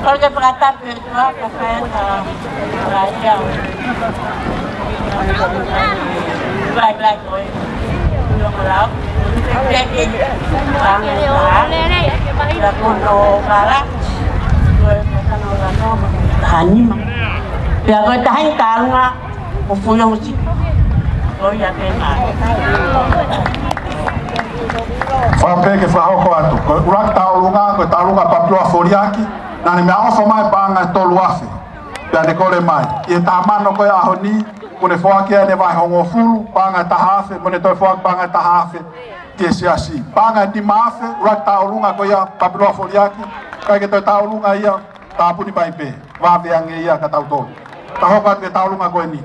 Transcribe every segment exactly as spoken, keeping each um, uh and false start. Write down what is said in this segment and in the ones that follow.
Kole ke fakatapu atu ʻa e kau faifekau. Vai, vai, vai, ko e. Pea ko e taha eni taʻalunga ʻo Fuiongo Sipi. Ko ia pē mai. Fakaʻamu pē ke fakahoko atu. Ko e ʻuluaki taʻalunga, ko e taʻalunga ʻa Papiloa Foliaki, naʻa ne meʻaʻofa mai paʻanga ʻe tolu afe. Pea ne kole mai. ʻI he taha mano ko e ʻaho ni, kuo ne foaki ʻene vahe hongofulu, paʻanga ʻe taha afe, mo ne toe foaki paʻanga ʻe taha afe ki he siasi. Paʻanga ʻe nima afe, ʻuluaki taʻalunga ko ia, Papiloa Foliaki, ʻikai ke toe taʻalunga ia, tāpuni mai pē, vave ange ia kia tautolu. Tau hoko atu ki he taʻalunga ko eni.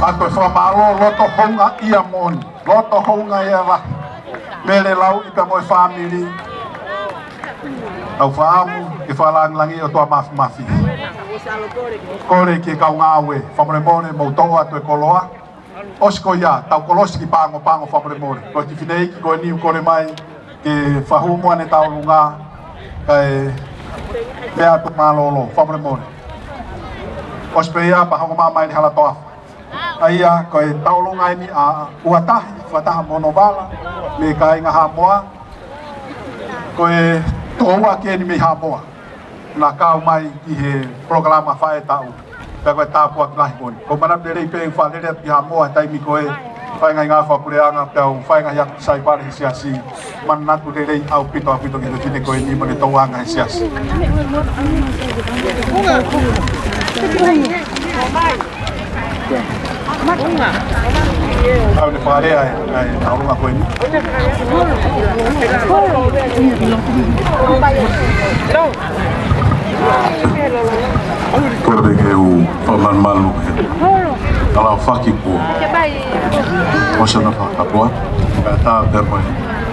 ʻA ko e fakamālō loto houngaʻia moʻoni. Loto houngaʻia lahi. Mele Lauʻi pea mo e fāmili. Tau fakaʻamu ke fakalāngilangiʻi e ʻOtua Māfimafi. Kole ki he kau ngāue, fakamolemole mou toʻo atu e koloa. ʻOsi ko ia, tau kolosi ki Pago Pago, fakamolemole. Ko e kiʻi fineʻeiki ko eni ʻoku kole mai ke fakahū muʻa ʻene taʻalunga, kae meʻa atu mālōlō, fakamolemole. ʻOsi pē ia, pea hoko mai ʻi he hala toafa. ʻA ia, ko e taʻalunga eni ʻa Uatahi, Fakataha mo Novala, mei he kāinga Haʻamoa. Ko e tokoua eni mei Haʻamoa. Naʻa kau mai ki he polokalama faʻē taʻu. Pea ko e tāpuaki lahi ko eni. ʻOku ou manatu lelei pē ʻeku fakalele atu ki Haʻamoa he taimi ko ē, fai e ngaahi ngāue fakapuleʻanga, pea u fai e ngaahi ako Saipale he siasi. Manatu lelei ʻaupito, ʻaupito ki he fefine ko eni mo ʻene tauʻanga he siasi. Tau ne fakalea ʻa e, ʻa e tauʻolunga ko eni. Kole pē ke u fakamalumalu he talafaki kuo ʻosi hono fakakapua. Kae ʻatā pē mo e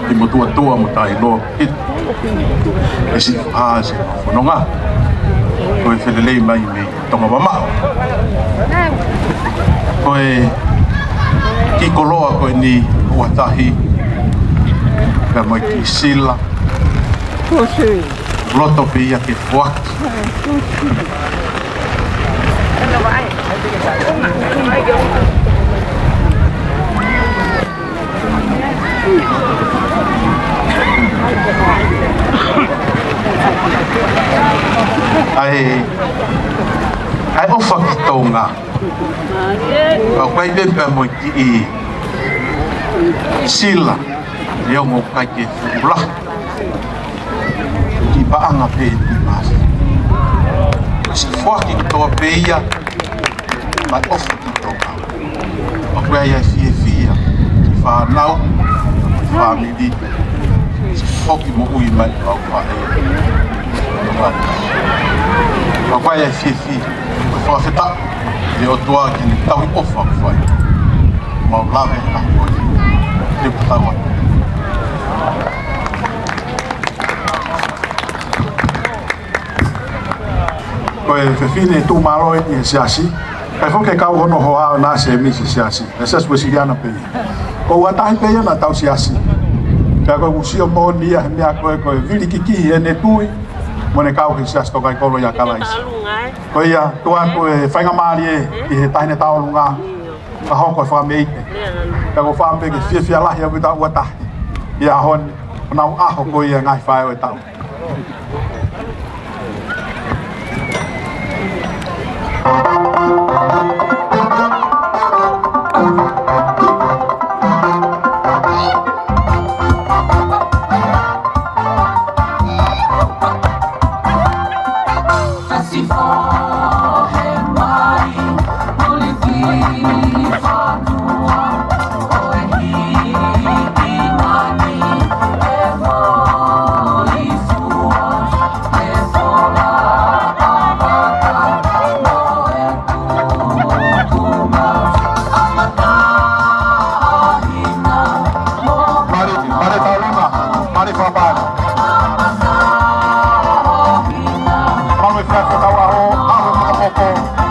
kiʻi motuʻa tua mo taʻeʻiloa ʻi he siʻi fakahā ʻa e fononga. Ko e felelei mai mei Tonga mamaʻo. Ko e kiʻi koloa ko eni ʻo Uatahi, pea mo e kiʻi sila. Loto pē ia ke foaki. ʻA e, ʻa e ʻofa ki Tonga. ʻOku ʻi ai pē pea mo e kiʻi sila, neongo ʻoku ʻikai ke fuʻu lahi. Kiʻi paʻanga pē ʻi masi. Siʻi foaki kotoa pē ia, mai ʻofa ki Tonga. ʻOku ʻi ai ʻa e fiefia, ki he fānau, ki he fāmili, siʻi foaki moʻui mai ʻa e faʻē. ʻOku ʻi ai ʻa e fiefia, fakafetaʻi ki he ʻOtua ki heʻene tauhi ʻofa ʻoku fai. Mau lave ʻa ko e, te u tau atu. Ko e fefine tuʻumālohi ʻi he siasi, kae foki ke kau hono hoa ʻo na se misi siasi, ʻa e Siasi Uesiliana pē ia. Ko Uatahi pē ia naʻa tau siasi. Pea ko e usi ʻo moʻoni ia he meʻa ko e, ko e vili kikihi ʻene tui, mo ʻene kau ki he Siasi Tokaikoloi ʻa Kalaisi. Ko ia, tuku atu e faingamālie ʻi he Taʻahine Tauʻolunga, ka hoko e fakameite. Pea ko e fakameite ke fiefia lahi ʻa Uatahi ʻi he ʻaho ni, ʻo nau ʻaho ko ia ngaahi faʻē ʻo e tau. Mali, mali tauʻolunga, mali fakapale. Malu e fiefia tau ʻaho, ʻaho e makamoko,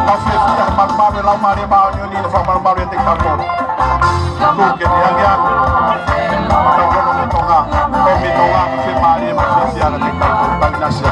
tau fiefia he malumalu e Laumālie Māʻoniʻoni, fakamalumalu ʻiate kitautolu. Tuku ke ne angiangi, tau kono mo Tonga, tomi Tonga, fiemālie mo fiefia ʻiate kitautolu, tau ʻinasi.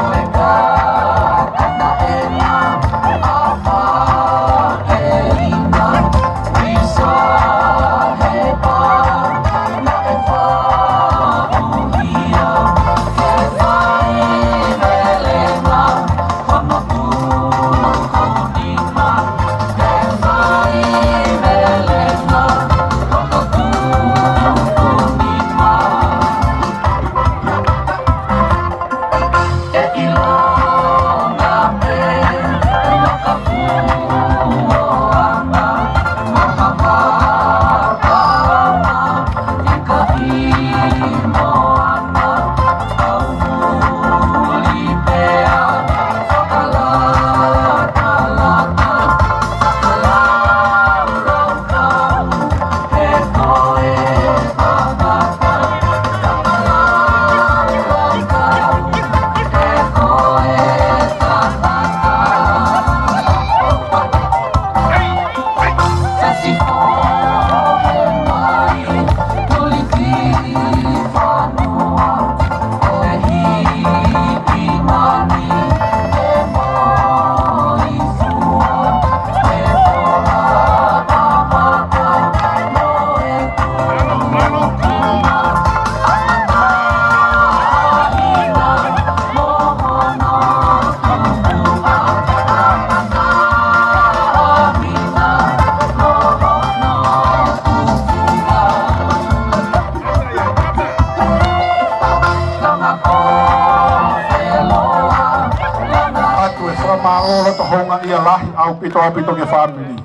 Atu e fakamālō loto houngaʻia lahi ʻaupito ʻaupito ki he fāmili.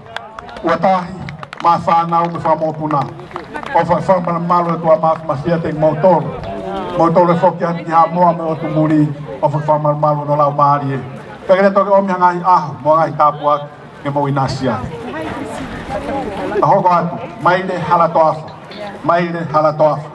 Uatahi, mo e fānau mo e fanga mokopuna. ʻOfa ke fakamalumalu ʻOtua Māfimafi ʻiate kimoutolu. Moutolu ʻe foki atu ki Haʻamoa mo e ʻotu muli, ʻofa ke fakamalumalu hono laumālie. Pea ke lea toki ʻomi ha ngaahi ʻaho mo e ngaahi tāpuaki ke mou ʻinasi ai. ʻA hoko atu, Maile Halatoafa. Maile Halatoafa.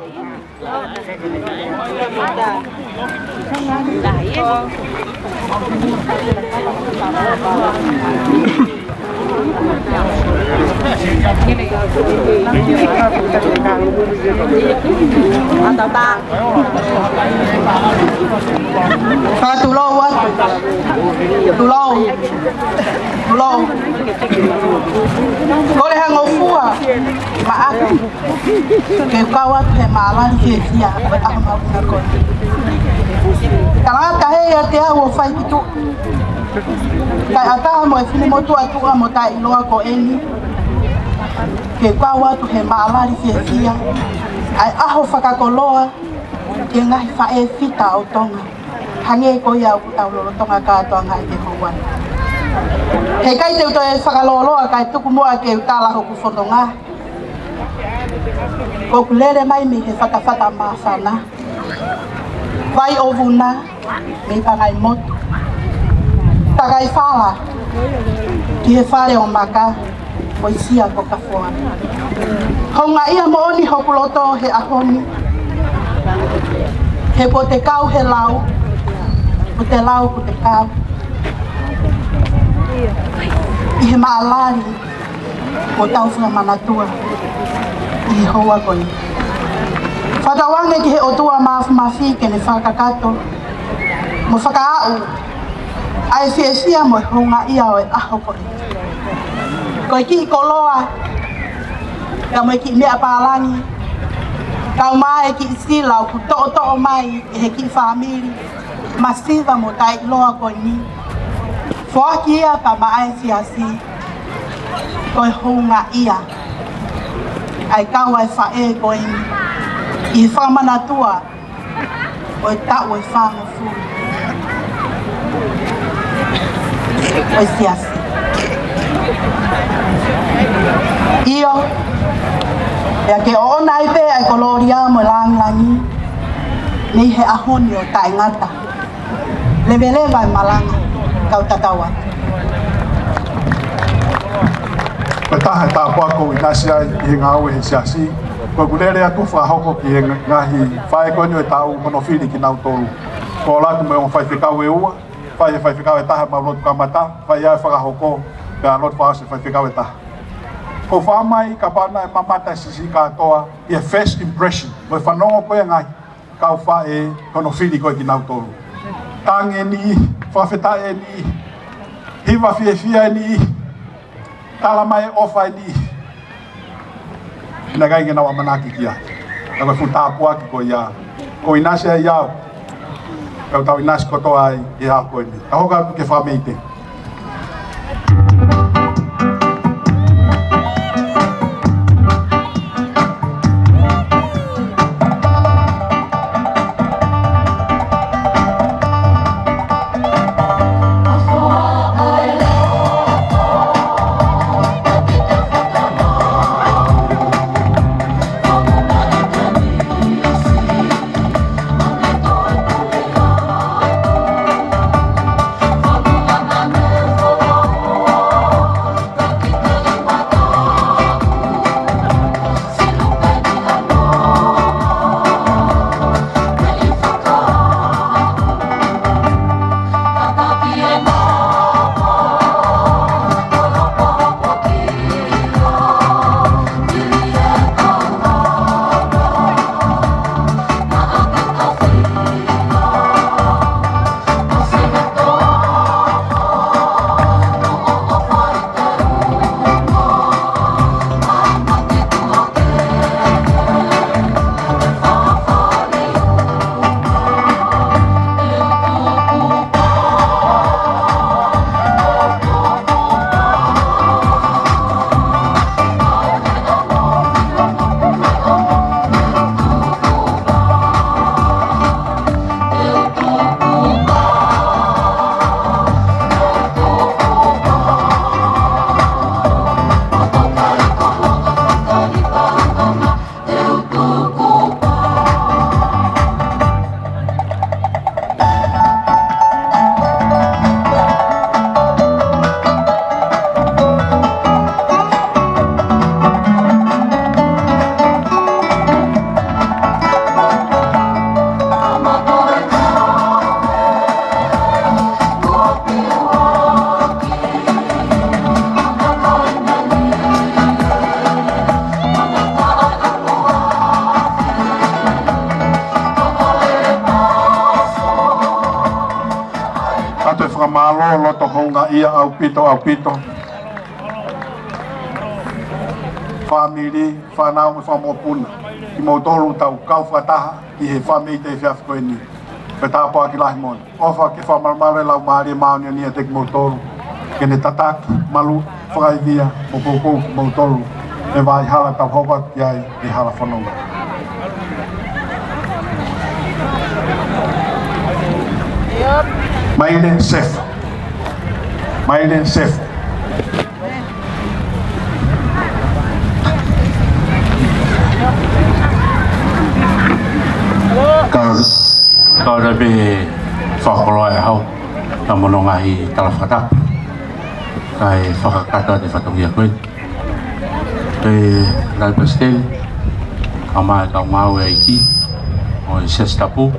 Fakatulou atu. Tulou. Tulou. Kole ha ngofua maʻaku ke kau atu he mālali fiefia ʻo e ʻaho mahuʻinga ko eni. Talangata he ʻiate au ʻo fai ki tuʻa, kae ʻatā mo e finemotuʻa tuʻa mo taʻeʻiloa ko eni ke kau atu he mālali fiefia ʻa e ʻaho fakakoloa ki he ngaahi faʻē fita ʻo Tonga. Hangē ko ia ʻoku tau lolotonga kātoanga ʻi he houa ni. Heʻikai te u toe fakalōloa kae tuku muʻa ke u tala hoku fononga. ʻOku ou lele mai mei he fatafata māfana, vai ʻo vuna, mei Pangaimotu. Takai fala ki he fale ʻo Maka, ʻo Sia ko Kafoa. Houngaʻia moʻoni hoku loto he ʻaho ni. He kuo te kau he lau, kuo te lau kuo te kau ʻi he mālali kuo tau fakamanatua ʻi he houa ko eni. Fakatauange ki he ʻOtua Māfimafi ke ne fakakakato mo fakaaʻu ʻa e fiefia mo e houngaʻia ʻo e ʻaho ko eni. Ko e kiʻi koloa, ka mo e kiʻi meʻa pālangi, kau mai e kiʻi sila ʻoku toʻotoʻo mai ʻe he kiʻi fāmili masiva mo taʻeʻiloa ko eni. Foaki ia pea maʻa e siasi, ko e houngaʻia ʻa e kau ʻa e faʻē ko eni ʻi he fakamanatua ʻo e taʻu ʻe fāngofulu ʻo e siasi. ʻIo, pea ke ʻoʻona ai pē ʻa e kolōlia mo e lāngilangi mei he ʻaho ni ʻo taʻengata. Leveleva e malanga, kau tatau atu. Ko e taha e tāpuaki ʻoku ou ʻinasi ai ʻi he ngāue he siasi, ko ʻeku lele atu fakahoko ki he ngaahi faʻē ko eni ʻo e taʻu hono fili kinautolu. Ko ʻeku ʻalu atu mo e ongo faifekau ʻe ua, fai e faifekau ʻe taha ʻemau lotu kamata, fai ai e fakahoko, pea lotu fakaʻosi e faifekau ʻe taha. Ko e fakamai kapau naʻe mamata e siasi kātoa ʻi he first impression, mo e fanongo ko ē ngaahi kau faʻē hono fili ko ē kinautolu. Tangi e niʻihi, fakafetaʻi e niʻihi, hiva fiefia e niʻihi, tala mai e ʻofa e niʻihi. Naʻe ʻikai ke nau ʻamanaki ki ai. Ka ko e fuʻu tāpuaki ko ia. ʻOku ou ʻinasi ai au. Ka ʻoku tau ʻinasi kotoa ai ʻi he ʻaho ko eni. Ka hoko atu ki he fakameʻite. Ngaahi ʻaupito, ʻaupito. Fāmili, fānau mo e fanga mokopuna. Kimoutolu tau kau fakataha ʻi he fāmili ʻi he efiafi ko eni. Pea tāpuaki lahi moʻoni. ʻOfa ke fakamalumalu e Laumālie Māʻoniʻoni ʻiate kimoutolu. Ke ne tataki, maluʻi, fakaivia, mo poupou kimoutolu. ʻI he vahaʻa hala tau hoko atu ki ai, ʻi he hala fononga. Maile Sefa. Maile Sefa. Ka, ka ʻoku ou pehē fakakoloa e hau, ka mo hono ngaahi tala fakatapu. Kae fakakakato atu e fatongia ko ē. Ko e Lahi Palesiteni, kae ʻumaʻā e kau ngāue ʻa e ʻEiki, ʻo e Siasi Tapu.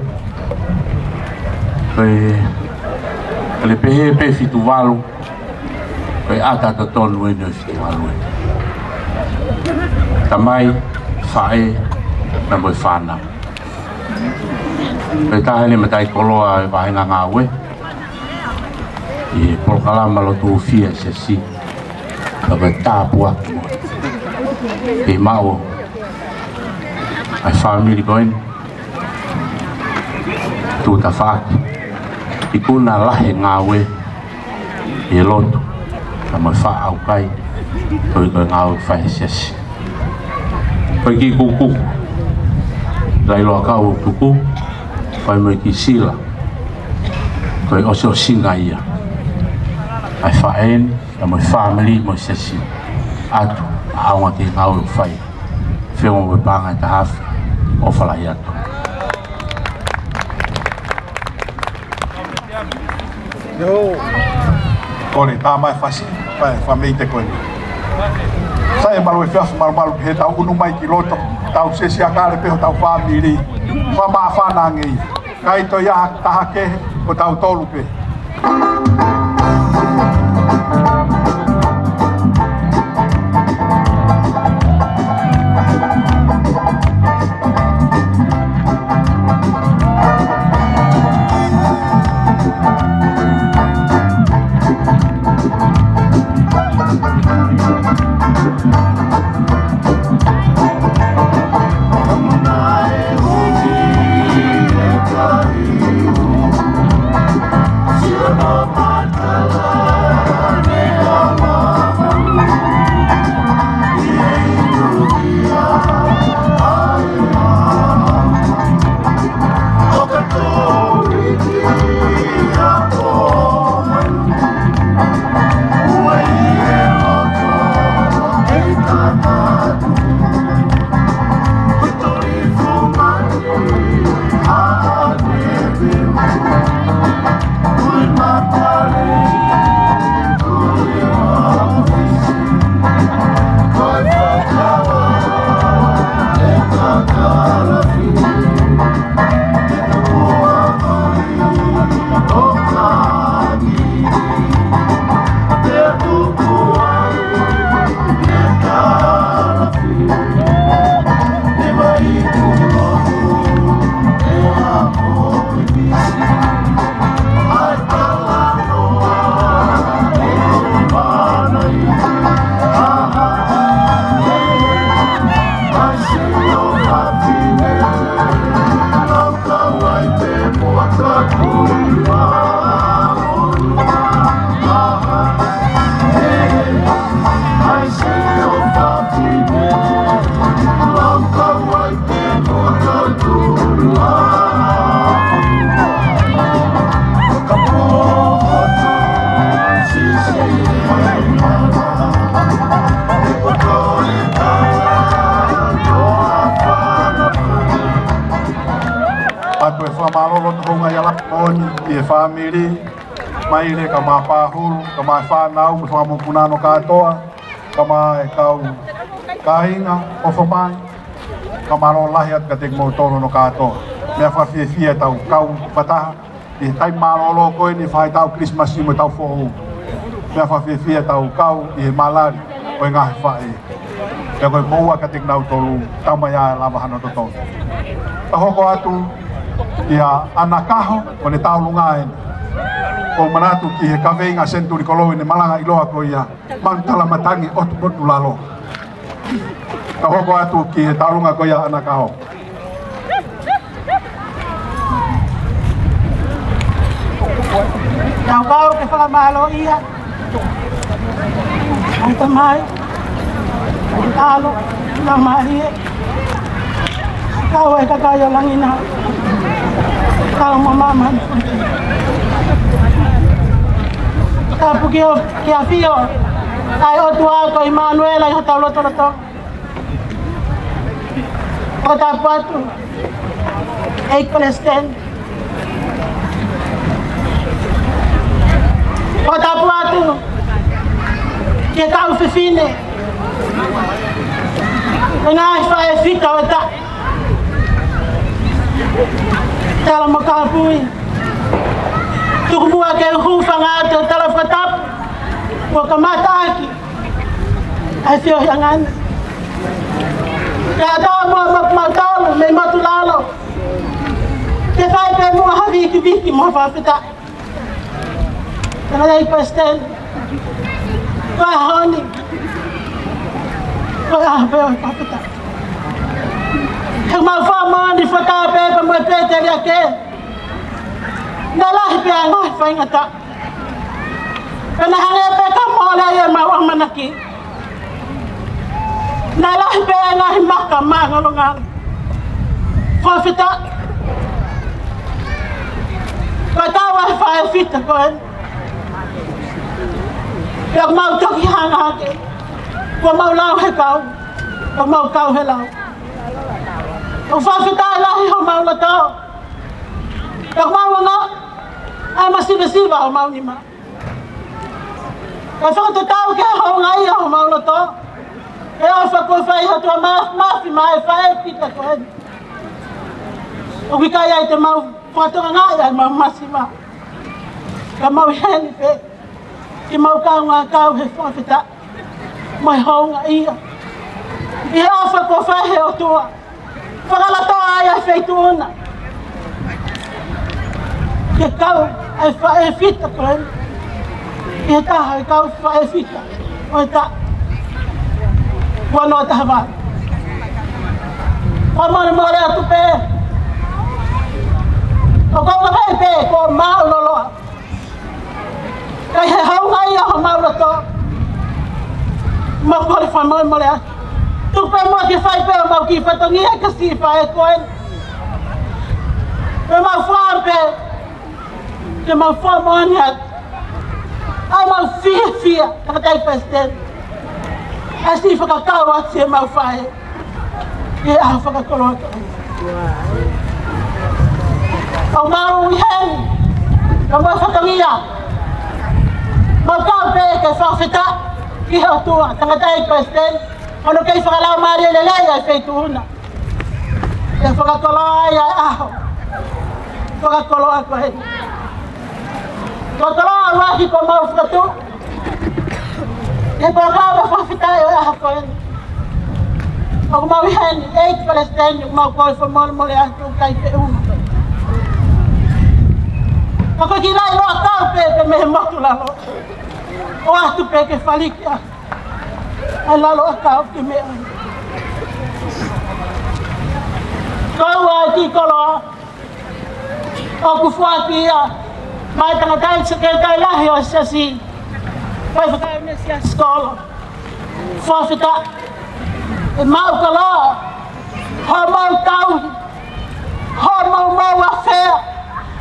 Ko e, ko e pehē pē fitu valu, ko e ʻata totonu eni ʻo e fitu valu ē. Tamai, faʻē, pea mo e fānau. Ko e taha eni e mataʻikoloa e vāhenga ngāue ʻi he polokalama lotu hūfia ʻa e Siasi. Ka ko e tāpuaki moʻoni ke maʻu ʻa e fāmili ko eni. Tuʻu tafaʻaki. Ikuna lahi e ngāue ʻi he lotu, ka mo e faʻa ʻaukai, ko e, ko e ngāue fai ʻe he Siasi. Ko e kiʻi kuku, Lailoa Kautuku, ko e mo e kiʻi sila, ko e ʻosiʻosinga ia ʻa e faʻē ni, ka mo e fāmili mo e Siasi. ʻAtu, ʻaonga ki he ngāue ʻoku fai. Feʻunga mo e paʻanga ʻe taha afe, ʻofa lahi atu. Kole tā mai fasi, fai, fai mei te koe. Sai e malu e fiafi malumalu he tau unu mai ki loto, tau sesi akale pē hotau fāmili, fakamāfana ange ia. Kai to ia taha kehe, ko tautolu pē. ʻOatu e fakamālō loto houngaʻia lahi moʻoni ki he fāmili, Maile, kae ʻumaʻā Pahulu, kae ʻumaʻā e fānau, mo e fanga mokopuna hono kātoa, kae ʻumaʻā e kau kāinga, ʻofa mai, fakamālō lahi atu kiate kimoutolu hono kātoa. Meʻa fakafiefia ʻetau kau fakataha ʻi he taimi mālōlō ko eni, fai ʻetau Kilisimasi mo ʻetau foʻou. Meʻa fakafiefia ʻetau kau ʻi he malali ʻo e ngaahi faʻē. Pea ko e moʻua kiate kinautolu, tau mai ʻa e lava hano totonu. Ka hoko atu ia ʻAna Kaho, ko ʻene tauʻolunga eni. ʻOku ou manatu ki he kaveinga Senituli Koloi ne malanga ʻiloa ko ia, Manu Talamatangi ʻOtu Motu Lalo. Ka hoko atu ki he taulunga ko ia ʻa ʻAna Kao. Tau kau ke fakamālōʻia ʻa e tamai, ʻa e ʻalo, ʻa e mālie, kau e kakai ʻo langi na, kau mo māmani. Tapu ki he ʻAfio ʻa e ʻOtua ko ʻImanuela ʻi hotau lotolotonga. ʻOku tapu atu, ʻEiki Palesiteni. ʻOku tapu atu ki he kau fefine, ʻa e ngaahi faʻē fita ʻo e taʻu, Tala mo Kapui. Tuku muʻa ke u hūfanga atu he tala fakatapu kuo kamata ʻaki ʻa e feohiʻanga ni. Kae ʻatā muʻa mo kimautolu mei Motulalo ke fai pē muʻa ha vikiviki mo ha fakafetaʻi. Tangataʻeiki Palesiteni, ko e ʻaho ni, ko e ʻaho pē ʻo e fakafetaʻi. He mau fakamālō ni fakapē pea mo e pēteliake. Naʻe lahi pē ʻa e ngaahi faingataʻa, pea naʻe hangē pē ka mole ai ʻemau ʻamanaki. Naʻe lahi pē ʻa e ngaahi maka māngalongalo. Fakafetaʻi. Ko e taʻu ʻa e faʻē fita ko eni. Pea mau toki hanga hake, kuo mau lau he kau, kuo mau kau he lau. ʻOku fakafetaʻi lahi homau loto. Pea mau ongoʻi ʻa e masivesiva ʻo homau nima. Ka fakatatau ki he houngaʻia ʻo homau loto, ʻa e ʻofa kuo fai ʻe he ʻOtua Māfimafi maʻa e faʻē fita ko eni. ʻOku ʻikai ai te mau fakatokangaʻi ʻa ʻemau masiva, ka mau ʻi heni pē ke mau kaungā kau he fakafetaʻi mo e houngaʻia ʻi he ʻofa kuo fai ʻe he ʻOtua. Fakalataʻi ai ʻa e feituʻu na ke kau ʻa e faʻē fita ko eni ʻi he taha ʻo e kau faʻē fita ʻo e taʻu ua noa taha valu. Fakamolemole atu pē, ʻoku ou lave pē kuo māʻuloloa. Ka ʻi he houngaʻia ʻo homau loto, mau kole fakamolemole atu. Tuku pē muʻa ke fai pē homau kiʻi fatongia ki he siʻi faʻē ko eni. Pea mau fai pē, ke mau fakamoʻoni atu ʻa ʻemau fiefia, Tangataʻeiki Palesiteni, ʻa e siʻi fakakau atu siʻemau faʻē ʻi he ʻaho fakakoloa ko eni. ʻOku mau ʻi heni ka mau fatongia, mau kau pē ke fakafetaʻi ki he ʻOtua, Tangataʻeiki Palesiteni, hono kei fakalaumālie lelei ʻa e feituʻu na. ʻE fakakoloa ai ʻa e ʻaho fakakoloa ko eni. Ko e koloa ʻuluaki kuo mau fakatuʻu he polokalama fakafetaʻi ʻo e ʻaho ko eni. ʻOku mau ʻi heni, ʻEiki Palesiteni, ʻoku mau kole fakamolemole atu ʻoku ʻikai feʻunga. Ka ko e kiʻi laʻi loa kau pē pē mei he Motulalo, ʻoatu pē ke faliki ʻa e lalo ʻakau ki he meʻa. Ko e ua ʻa e kiʻi koloa ʻoku foaki ia maʻa e tangataʻeiki sekelitali lahi ʻo e siasi, Faifekau Nesiasi Kolo. Fakafetaʻi. ʻE maʻu koloa homau tauhi, homau maʻu afea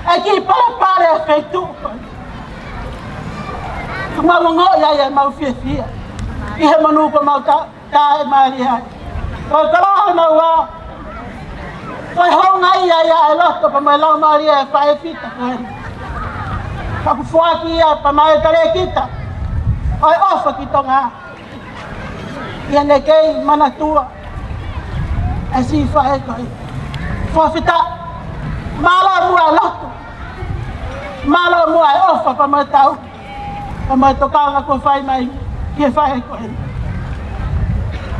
ʻa e kiʻi palepale ʻa e feituʻu ko eni. Kuo mau ongoʻi ai ʻemau fiefia ʻi he monū kuo mau tā, taʻemālie ai. Ko e koloa hono ua, ko e houngaʻia ia ʻa e loto pea mo e laumālie ʻa e faʻē fita ko eni. Ka ʻoku foaki ia pea maʻa e talēkita ʻo e ʻOfa ki Tonga, ʻi heʻene kei manatua ʻa e siʻi faʻē ko eni. Fakafetaʻi. Mālō muʻa e lotu, mālō muʻa e ʻofa pea mo e tauhi pea mo e tokanga kuo fai mai ki he faʻē ko eni.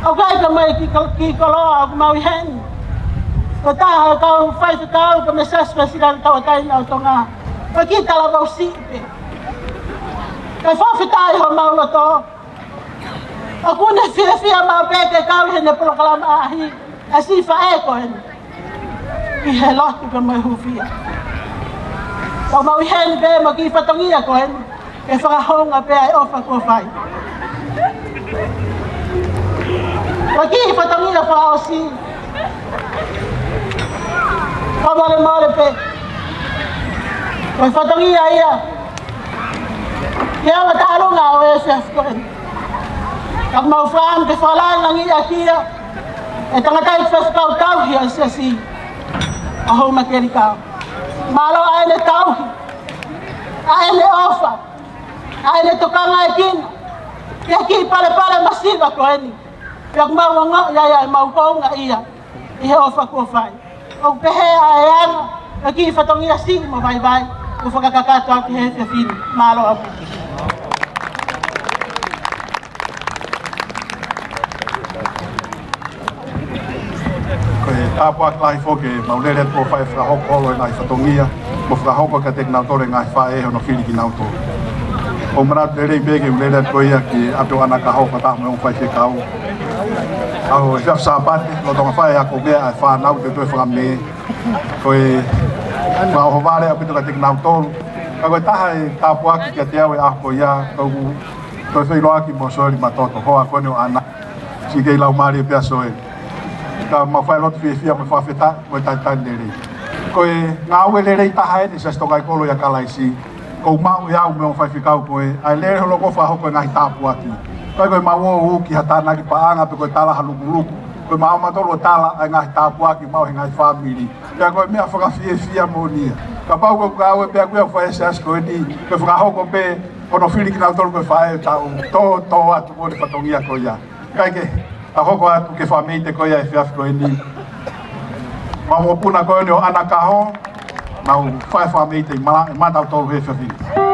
ʻOku ʻi ai pē mo e kiʻi kol-, kiʻi koloa ʻoku mau ʻi heni, ko e taha ʻo e kau faifekau pea mo e Siasi Uēsilani Tauʻatāina ʻo Tonga, ko e kiʻi talavou siʻi pē. Pea fakafetaʻi homau loto. ʻOku ne fiefia maʻu pē ke kau ʻi heʻene polokalama ʻaʻahi ʻa siʻi faʻē ko eni ʻi he lotu pea mo e hūfia. Pea mau ʻi heni pē mo e kiʻi fatongia ko eni ke fakahounga pē ʻa e ʻofa kuo fai. Ko e kiʻi fatongia fakaʻosi. Fakamolemole pē. Ko e fatongia ia ke anga tālunga ʻo e efiafi ko eni. Ka mau fānau ke fakalāngilangiʻaki ia ʻe he tangataʻeiki faifekau tauhi ʻo e siasi ʻo Houma Kelikau. Mālō ʻa ʻene tauhi, ʻa ʻene ʻofa, ʻa ʻene tokangaekina ki he kiʻi palepale masiva ko eni. Pea ʻoku mau ongoʻi ai ʻa ʻemau houngaʻia ʻi he ʻofa kuo fai. ʻOku pehē ʻa e anga ʻo e kiʻi fatongia siʻi mo vaivai ʻoku fakakakato atu he efiafi ni. Mālō ʻaupito. Ko e tāpuaki lahi foki ke mau lele atu ʻo fai e fakahoko holo e ngaahi fatongia mo fakahoko kiate kinautolu e ngaahi faʻē hono fili kinautolu. ʻOku ou manatu lelei pē ke u lele atu ko ia ki he ʻapi ʻo ʻAna Kaho fakataha mo e ongo faifekau. ʻAho efiafi Sāpate, lolotonga fai e ako meʻa ʻa e fānau, te u toe fakamē. Ko e fakaʻohovale ʻaupito kiate kinautolu. Ka ko e taha e tāpuaki kiate au e ʻaho ko ia, ko ʻeku toe feʻiloaki mo Soeli Matoto, hoa ko eni ʻo ʻAna. Siʻi kei laumālie pē ʻa Soeli. Ka mau fai e lotu fiefia mo e fakafetaʻi mo e talitali lelei. Ko e ngāue lelei taha eni ʻa e Siasi Tokaikolo ʻia Kalaisi. ʻOku ou maʻu ʻe au mo e ongo faifekau ko ē, ʻa e lele holo ko ē ʻo fakahoko e ngaahi tāpuaki. ʻIkai ko ʻemau ō ʻo uki ha tānaki paʻanga pe ko e tala ha lukuluku. Ko ʻemau ō mautolu ʻo tala ʻa e ngaahi tāpuaki maʻu he ngaahi fāmili. Pea ko e meʻa fakafiefia moʻoni ia. Kapau ko ʻeku ngāue pē ʻaʻaku ia ʻoku fai ʻe he siasi ko eni, ko e fakahoko pē hono fili kinautolu ko e faʻē, tau tō, tō atu mo e fatongia ko ia. Kae kehe, tau hoko atu ki he fakameʻite ko ia he efiafi ko eni. Fanga mokopuna ko eni ʻo ʻAna Kaho, nau fai e fakameʻite ʻi malaʻe maʻatautolu he efiafi ni.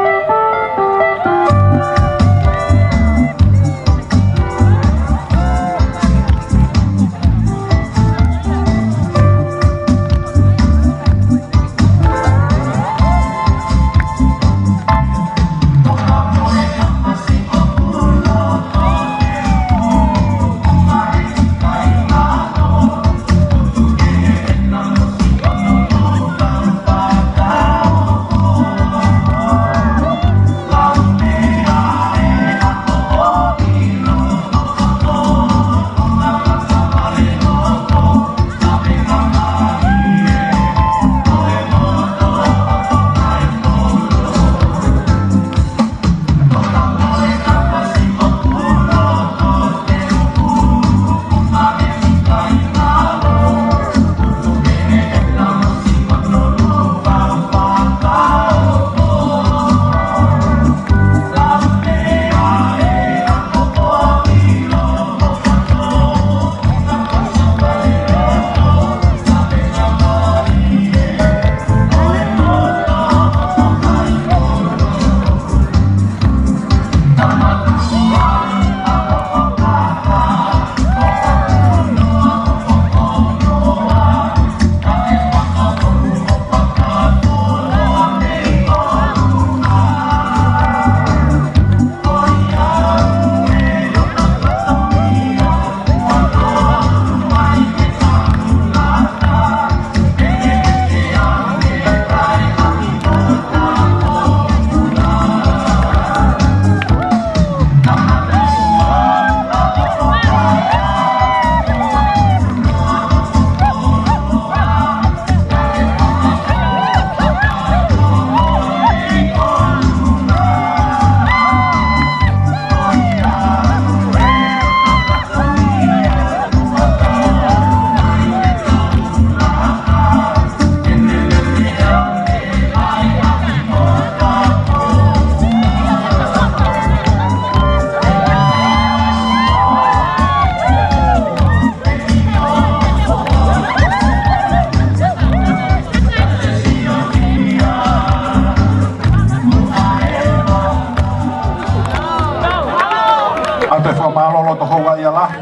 ʻOatu e fakamālō loto houngaʻia lahi,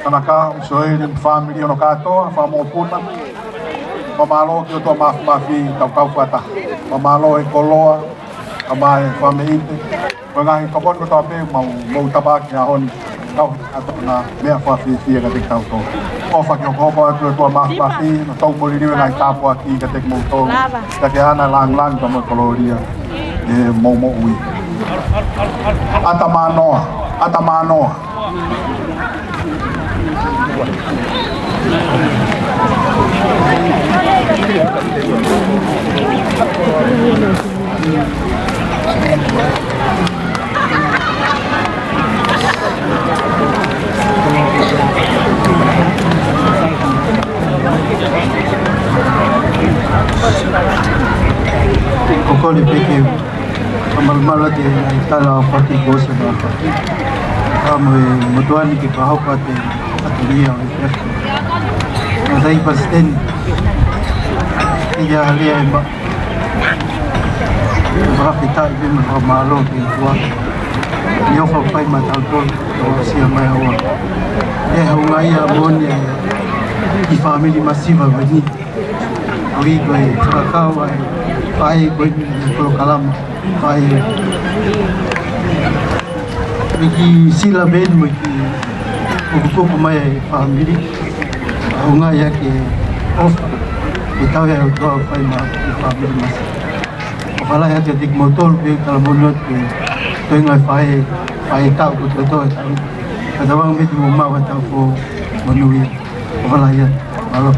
ʻAna Kaho, Soeli mo e fāmili hono kātoa, fanga mokopuna. Fakamālō ki he ʻOtua Māfimafi, tau kau fakataha. Fakamālō e koloa, kae ʻumaʻā e fakameʻite. Ko e ngaahi komoni kotoa pē mau, mau tāpuaki he ʻaho ni. Kau atu na meʻa fakafiefia kiate kitautolu. ʻOfa ke hokohoko atu e ʻOtua Māfimafi, mo tau mo liliu e ngaahi tāpuaki kiate kimoutolu. Lava. Kiate ʻAna e lāngilangi pea mo e kolōlia ʻi hoʻomou moʻui. ʻAtamānoa, ʻatamānoa. Ko e kole pē ke fakamalumalu atu e ngaahi tala ʻo e paki ko ē ʻosi ʻa e paki. Ka mo e motuʻa ni ke fakahoko atu ʻa e ʻapi ni ʻo e paki. Mālō Palesiteni. Ia lea e ma. Fakafetaʻi pē mo e fakamālō ki he ʻOtua. ʻI he ʻofa ʻoku fai maʻatautolu, ʻo aʻusia mai ʻa e ʻOtua. ʻE houngaʻia moʻoni e kiʻi fāmili masiva ko eni. ʻOku ʻi ko e fakakau ʻa e faʻē ko eni ʻi he polokalama. Faʻē. Mo e kiʻi sila pē eni mo e kiʻi kukukuku mai e fāmili. Houngaʻia ki he ʻofa ʻoku tau ʻi ai ʻa e ʻOtua ʻoku fai maʻa e kiʻi fāmili masiva. ʻOfa lahi atu kiate kimoutolu pea u talamonū atu ki he toenga e faʻē, faʻē taʻu kotoa e taʻu. Ka tau anga me te mou maʻu ʻa e taʻu foʻou monūʻia. ʻOfa lahi atu. Mālō.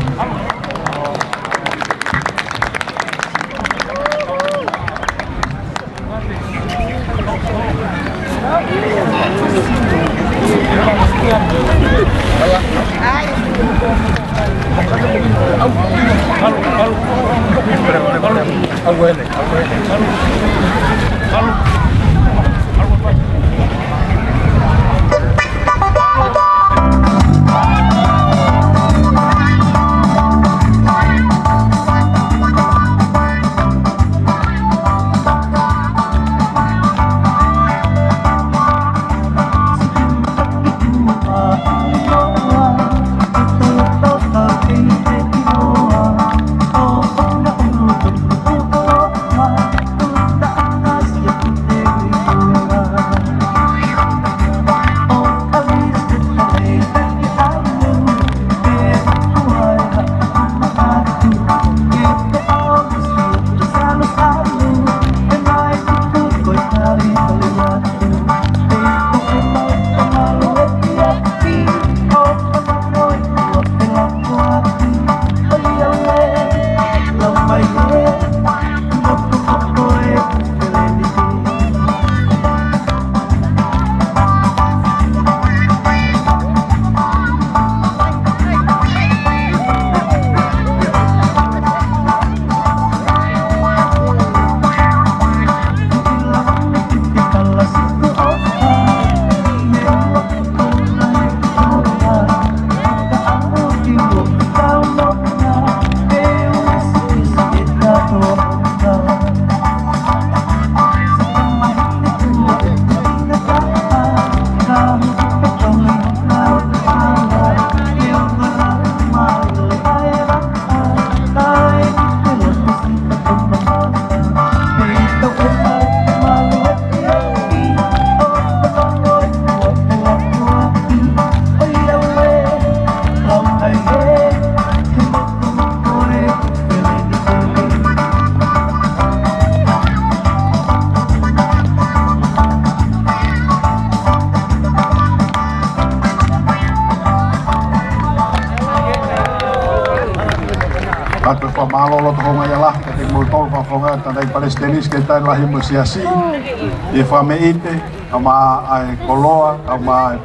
Atu e fakamālō loto houngaʻia lahi kiate kimoutolu fakafofonga, Tangataʻeiki Palesiteni, Sekelitali Lahi mo e Siasi, ʻi he fakameʻite, kae ʻumaʻā e koloa, kae ʻumaʻā e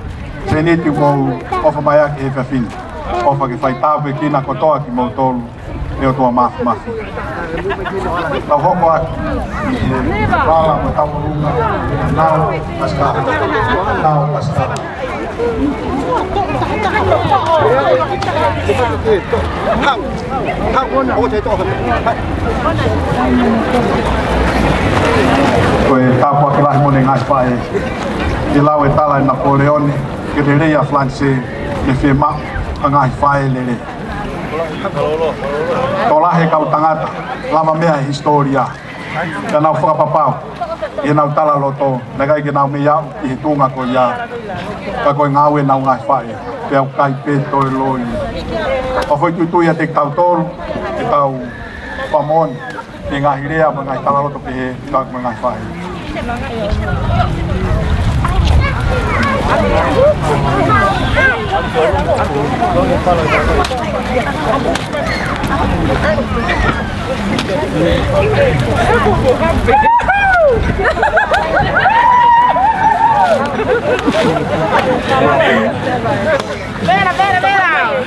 seniti ʻoku mou ʻofa mai ʻaki he efiafi ni. ʻOfa ke fai tāpuekina kotoa kimoutolu ʻe he ʻOtua Māfimafi. Tau hoko atu ʻi he vala mo tau ʻolunga. Nau Pasika. Nau Pasika. Ko e tāpuaki lahi moʻoni e ngaahi faʻē. ʻI he lau e tala ʻe Napoleone, ke lelei ʻa Falanisē, ke fiemaʻu ha ngaahi faʻē lelei. Tokolahi e kau tangata, lavameʻa he hisitōlia, Ka nau fakapapau ʻi heʻenau talaloto, naʻe ʻikai ke nau meimei aʻu ki he tuʻunga ko ia. Ka ko e ngāue ʻenau ngaahi faʻē, pea ʻoku ʻikai pē toe loi. ʻOku ou foʻituitui ʻiate kitautolu, ke tau fakamoʻoni ki he ngaahi lea mo e ngaahi talaloto pehē, ki he ngaahi faʻē.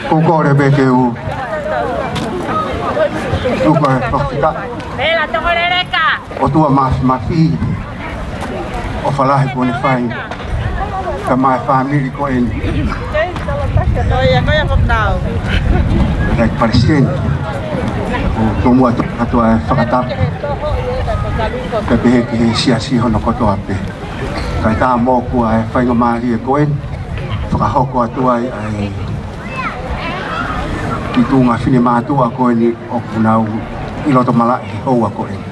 Kuo kole pē ke u tuku e fakafetaʻi. ʻOtua Māfimafi, ʻofa lahi kuo ne fai kia mai e fāmili ko eni. Ko ia, ko ia, ko ia. Palesiteni, ʻoku tomuʻa atu ʻa e fakatapu pea pehē ki he siasi hono kotoa pē. Kae ʻatā moʻoku ʻa e faingamālie ko eni, fakahoko atu ai ʻa e kiʻi tuʻunga finemātuʻa ko eni ʻoku nau ʻi loto malaʻe he houa ko eni.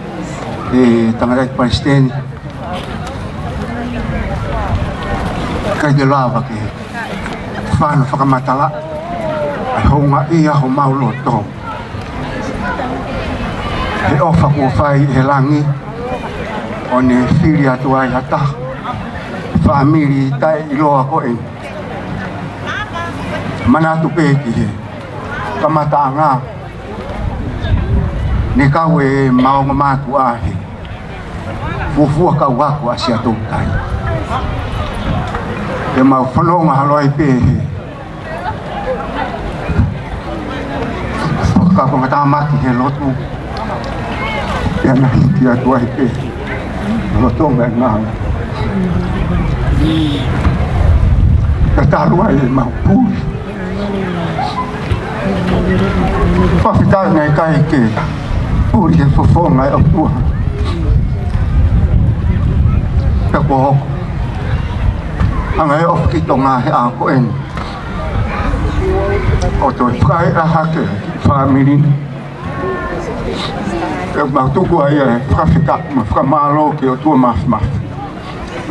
ʻE tangataʻeiki Palesiteni, ʻikai te u lava ke fano fakamatala ʻa e houngaʻia homau loto he ʻofa kuo fai ʻe he langi ʻo ne fili atu ai ha taha fāmili taʻeʻiloa ko eni. Manatu pē ki he kamataʻanga, ne kau e maongo mātuʻa he fuofua kau ako ʻa Siaʻatoutai. Te mau fononga holo ai pē he fakakaukau tāmaki he lotu. Pea na hiki atu ai pē loto mai ngā. Ka talu ai ʻemau puli. Fakafetaʻi naʻe ʻikai ke puli he fofonga ʻo e ʻOtua. Pea kuo hoko ʻa e ngaahi ʻofa ki Tonga he ʻaho ko eni. ʻO toe fakaʻeʻa hake fāmili. Pea mau tuku ai e fakafetaʻi mo e fakamālō ki he ʻOtua Māfimafi.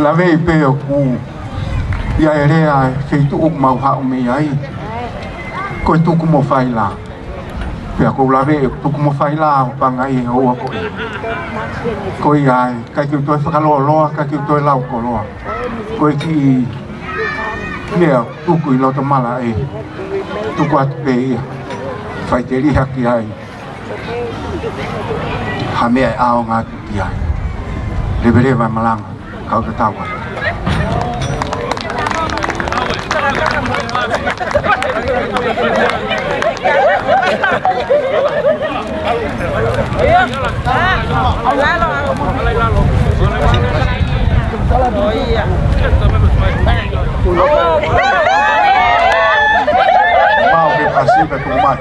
Lave pē ʻoku ʻi ai e lea ʻa e feituʻu ʻoku mau haʻu mei ai, ko e tuku mo fai lā. Pea ʻoku ou lave ʻe tuku mo fai lā ʻo pangai he houa ko eni. Ko ia ai, ʻikai ke u toe fakalōloa, ʻikai ke u toe lau koloa. Ko e kiʻi meʻa tuku ʻi loto malaʻe, tuku atu pē ia. Faʻiteliha ki ai ha meʻa ʻe ʻaonga atu ki ai. Leveleva e malanga, kau tatau atu. Mau ke pasi ka tuku mai.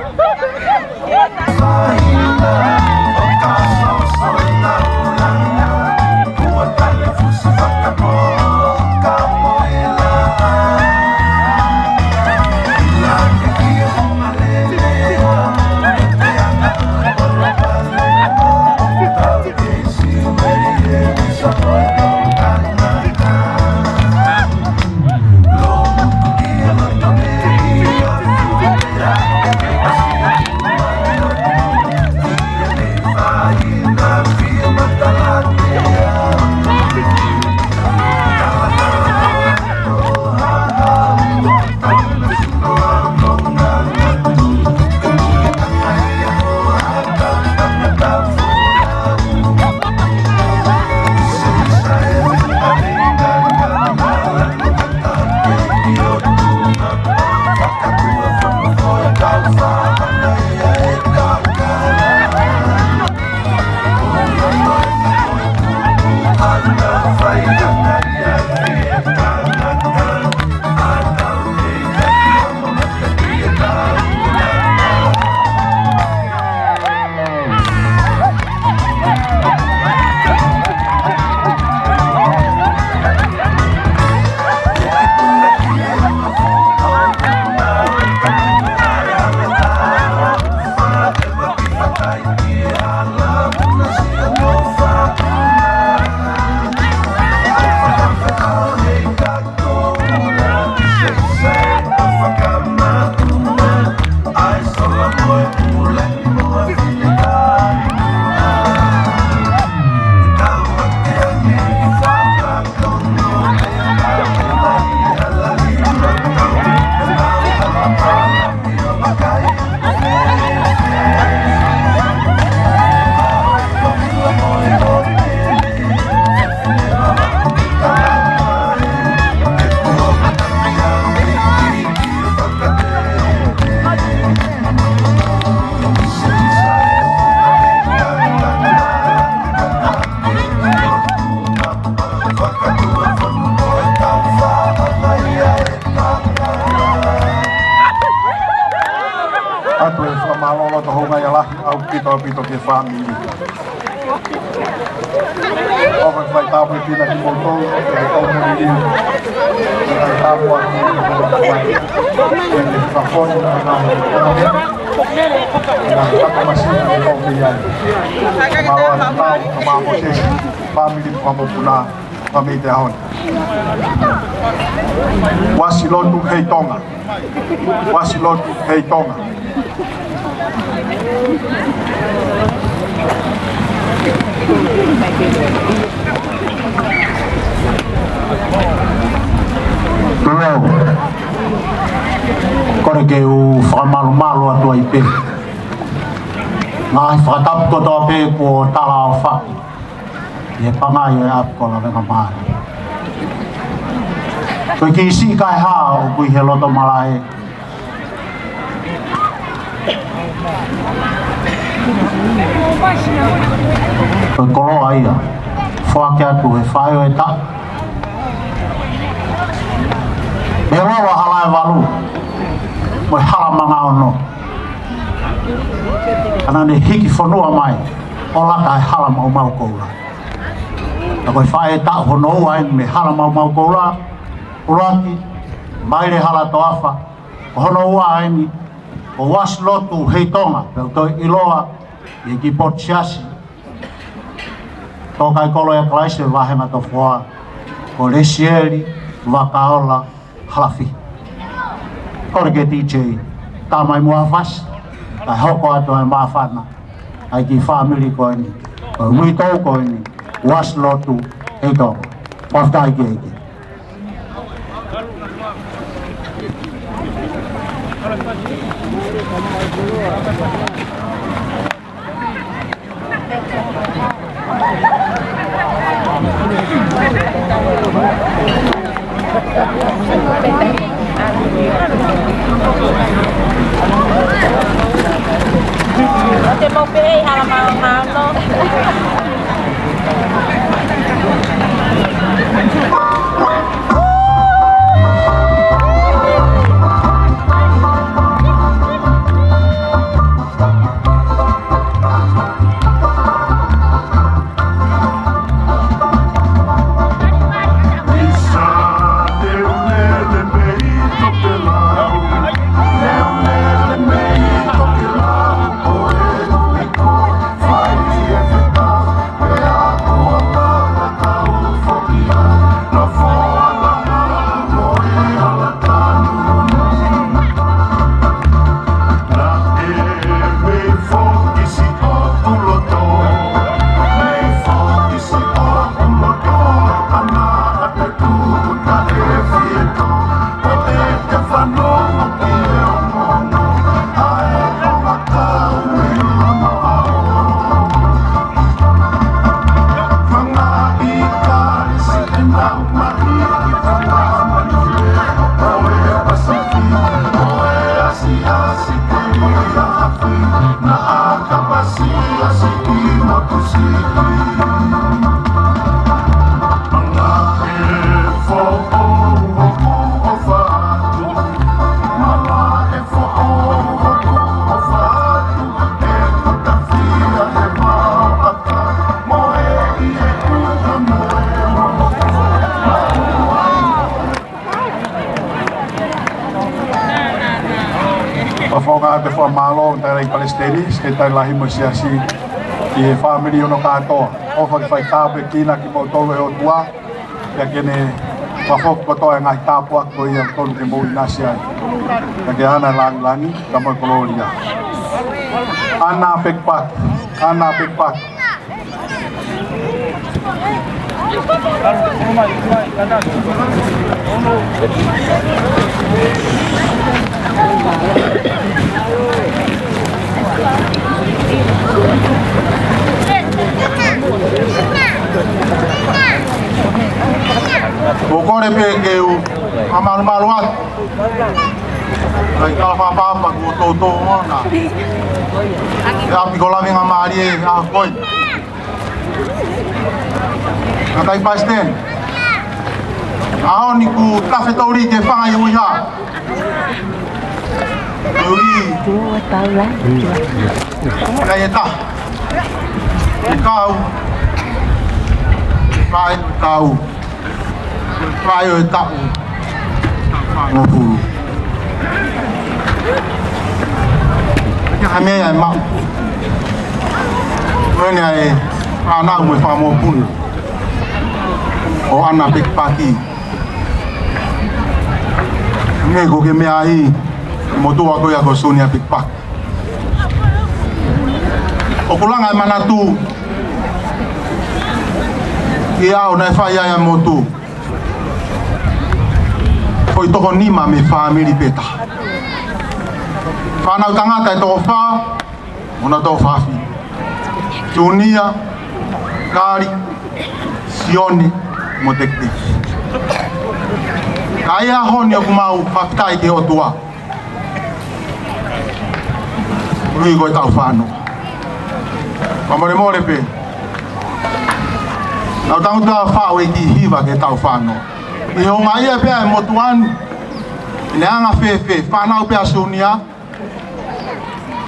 Toki fāmili. ʻOfa ke fai tāpuekina kimoutolu, ke tau moʻui. Ke fai tāpuekina kimoutolu. Ke fai tāpuekina kimoutolu. Ke fai tāpuekina kimoutolu. Mālō ʻaupito, mālō Mōsese, fāmili mo e mokopuna, fāmili te ahon. Uasi lotu hei Tonga. Uasi lotu hei Tonga. Tuʻu. Kole ke u fakamalumalu atu ai pē. Ngaahi fakatapu kotoa pē kuo tala ʻo fai ʻi he pangai ʻo e ʻapi ko Lavengamālie. Ko e kiʻi siʻi kaeha ʻoku ʻi he loto malaʻe. Ko e koloa ia. Foaki atu he faʻē ʻo e taʻu. He lolo hala ʻe valu. Mo e hala manga ono. Ka naʻa ne hiki fonua mai ʻo laka he hala maumau koula. Ka ko e faʻē taʻu hono ua eni mei he hala maumau koula, ʻuluaki, Maile Halatoafa, ko hono ua eni, ko Uasi Lotu hei Tonga, pea u toe ʻiloa ʻi he kiʻi potu siasi, Tōkaikolo ʻia Kalaisi ʻo e Vāhenga Tofoa, ko Lesieli Vakaola Halafi. Kole ke DJ, tā mai muʻa ha fasi, kae hoko atu ai māfana ʻa e kiʻi fāmili ko eni, ko e uitou ko eni, Uasi Lotu hei Tonga. Fakafetaʻi ki he ʻEiki. Te mau pehē hala mau mau no. ʻOfa atu e fakamālō, Tangataʻeiki Palesiteni, Sekelitali Lahi mo e Siasi, ki he fāmili hono kātoa. ʻOfa ke fai tāpuekina kimoutolu ʻe he ʻOtua, pea ke ne fakafoki kotoa e ngaahi tāpuaki ko ia ʻoku totonu ke mou ʻinasi ai. Pea ke ʻana e lāngilangi, ka mo e kolōlia. ʻAna pekipaki, ʻana pekipaki. ʻOku ou kole pē ke u fakamalumalu atu. ʻAi, kala fakapapa kuo toutou ʻoʻona. ʻE ʻapi ko Lavengamālie, ʻa koe. Tangataʻeiki Palesiteni. ʻAho ni kuo tafe tau lī ke fanga i uiha. Ui. Kuo tau la. Kai e ta. Ke kau, ke fai ʻo e taʻu, ke fai ʻo e taʻu hongofulu. Ke hame ai mau. Ko eni ʻa e fānau mo e fanga mokopuna ʻo ʻAna Pekipaki. Hangē ko e meʻa ʻa e motuʻa ko ia ko Sione Pekipaki. ʻOku langa e manatu ki he ʻaho naʻe fai ai ʻa e motu. Foʻi toko nima mei he fāmili pē taha. Fānau tangata ʻe toko fā, mo ʻena toko fā fefine. Sione, Kali, Sione, mo Tekiteki. Ka ʻi he ʻaho ni ʻoku mau fakafetaʻi ki he ʻOtua. Ui ko e taʻu fā noa. Fakamolemole pē. Naʻa tau tangutu ʻo faʻu e kiʻi hiva ki he taʻu fā noa. ʻI he houngaʻia pē ʻa e motuʻa ni. ʻI he anga fēfē, fānau pē ʻa Sione.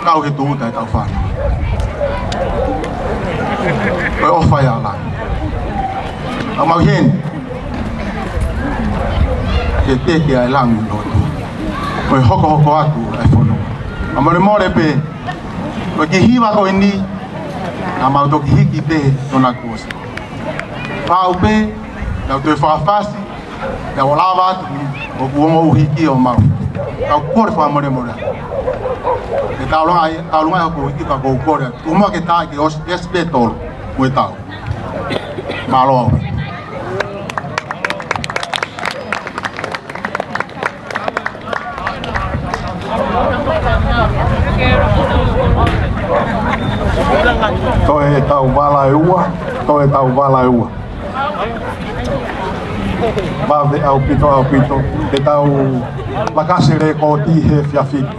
Kau he tūʻuta e taʻu fā noa. Ko e ʻofa ia ʻa langi. ʻOku mau ʻi heni. Ke teke ʻa e langi ʻo e ʻOtua. Ko e hokohoko atu ʻa e fonua. Fakamolemole pē. Ko e kiʻi hiva ko eni. Naʻa mau toki hiki pē tona kuosi. Faʻu pē, naʻa tau toe fakafasi, naʻa tau lava atu, ʻoku ongo uhiki ʻo mau. Kau kole fakamolemole. Ke taulanga ai, taulanga ai ʻoku hiki ka ʻoku ou kole. Tuku muʻa ke tā ke ʻosi, ʻosi pē tolu, mo e tau. Mālō. Toe tau vala ʻe ua, toe tau vala ʻe ua. Vave ʻaupito, ʻaupito, te tau lakasi lēkooti he efiafi ni.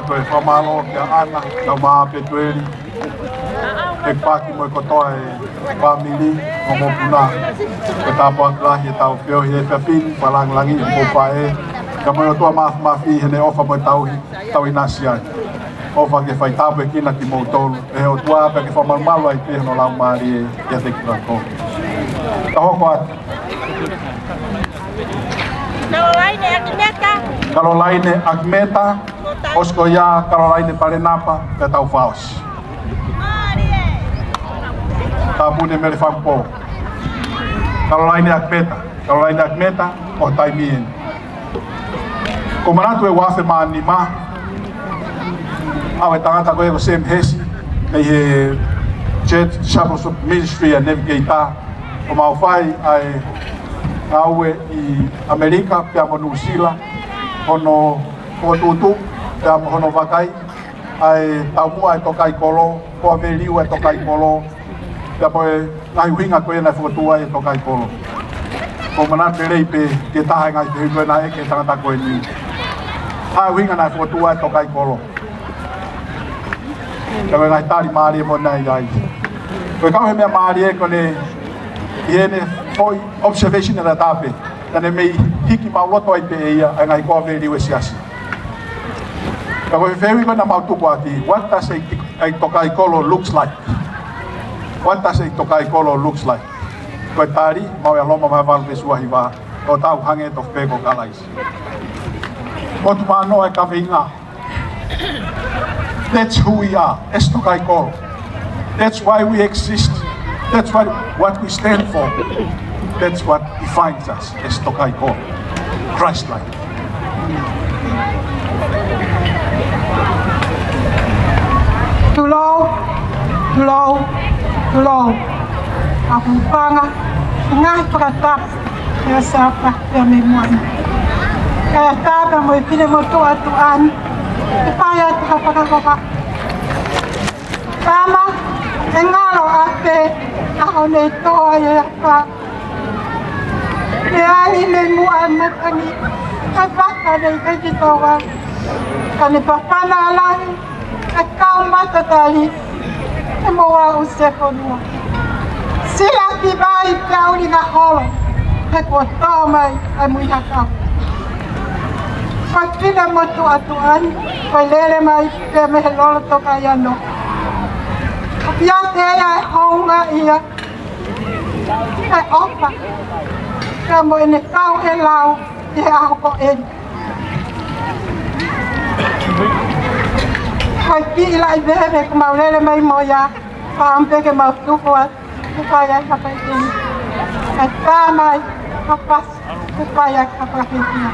Ko e fakamālō kia ʻAna, Taumaʻa, Petueli, ʻEkepaki mo e kotoa e fāmili, mo e mokopuna. Ko e tāpuaki lahi ʻetau feohi he efiafi ni, fakalāngilangiʻi homou faʻē, ka mo e ʻOtua Māfimafi heʻene ʻofa mo e tauhi, tau ʻinasi ai. ʻOfa ke faitāpuekina kimoutolu ʻe he ʻOtua pea ke fakamalumalu ai pē hono laumālie ʻiate kitautolu. Ka hoko atu. Kalolaine ʻAkimeta. Kalolaine ʻAkimeta, ʻosi ko ia Kalolaine Palenapa, pea tau fakaʻosi. Tāpuni Mele Fakapō. Kalolaine ʻAkimeta, Kalolaine ʻAkimeta, ʻo taimi eni. Ko e manatu ʻe ua afe mā nima, ʻa e tangata ko ē ko Sam Hesi, mei he Church Discipleship Ministry ʻa Navigator, ʻo mau fai ʻa e ngāue ʻi ʻAmelika, pea mo Nuʻusila, hono fokotuʻutuʻu, pea mo hono vakai ʻa e taumuʻa ʻa e tokaikolo, core value ʻa e tokaikolo, pea mo e ngaahi ʻuhinga ko ē naʻe fokotuʻu ai e tokaikolo. Ko e manatu lelei pē ke taha e ngaahi fehuʻi ko ē naʻe ʻeke ʻe he tangata ko eni. ʻA e ʻuhinga naʻe fokotuʻu ai e tokaikolo. Pea ko e ngaahi tali mālie mo ʻene ʻai. Ko e kau he meʻa mālie ko eni, ʻi heʻene foʻi observation ʻe taha pē, naʻa ne mei hiki maʻuloto ai pē ʻe ia ʻa e ngaahi core value ʻa e siasi. Ka ko e fehuʻi ko ē naʻa mau tuku ʻaki, what does a, a tokaikolo looks like? What does a tokaikolo looks like? Ko e tali, mau ʻia Loma vahe valu veesi ua hiva, ʻo tau hangē tofu pē ko Kalaisi. Ko e tuʻu mano e kaveinga. That's who we are, as tokaikolo. That's why we exist. That's what, what we stand for. That's what defines us as tokaikolo. Christ-like. Tulou, tulou, tulou. ʻA e panga, ngaahi fakatapu, ʻe sapa, ʻe me muani. ʻE tapa mo e pine mo tuʻa tuʻa ni, ʻe fai atu ha fakakoloa. Tama, ʻe ngalo ʻa pē, ʻa ʻo ne toa e apa. Ne ali ne muʻa matangi, ʻa vaka ne i kaiki toa. Ka ne papana lahi, ʻa kau matatali, ʻe mo a u sefonua. Sila ki vai kia uli na holo, he kuo tō mai ʻa e mui hakau. Ko e pine mo tuʻa tuʻa ni, ko e lele mai pē mei he lolo toka ia no. ʻIate ia e hounga ia, e ʻofa, ka mo ʻene kau e lau, ʻi he ʻaho ko eni. Ko e kiʻi laʻi veve kuo mau lele mai mo ia, pea ʻomi pē ke mau tuku atu, kuo fai ai ka fai kini. Ka tā mai, ka pasi, kuo fai ai ka fai kini.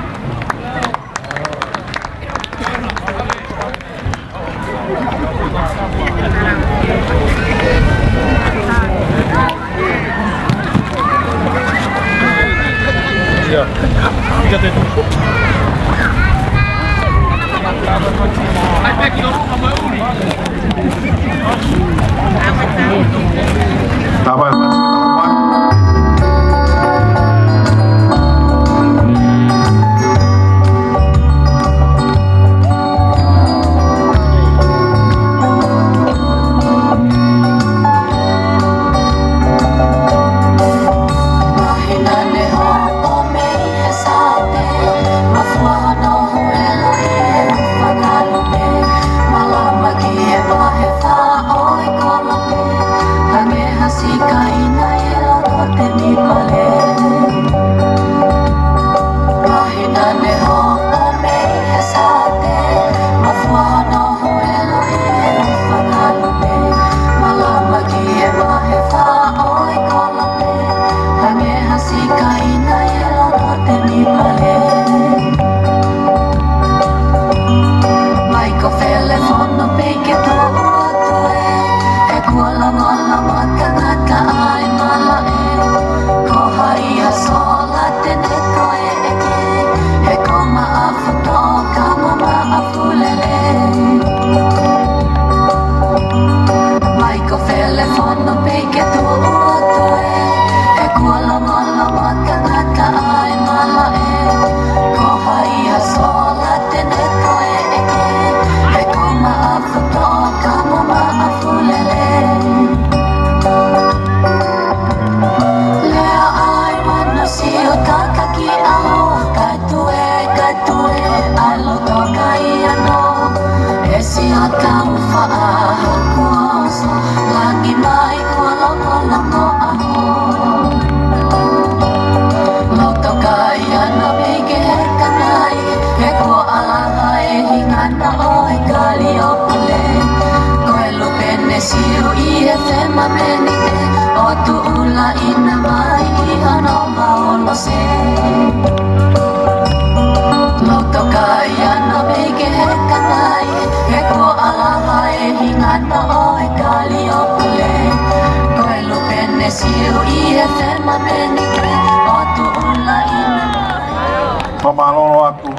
Fakamālō atu,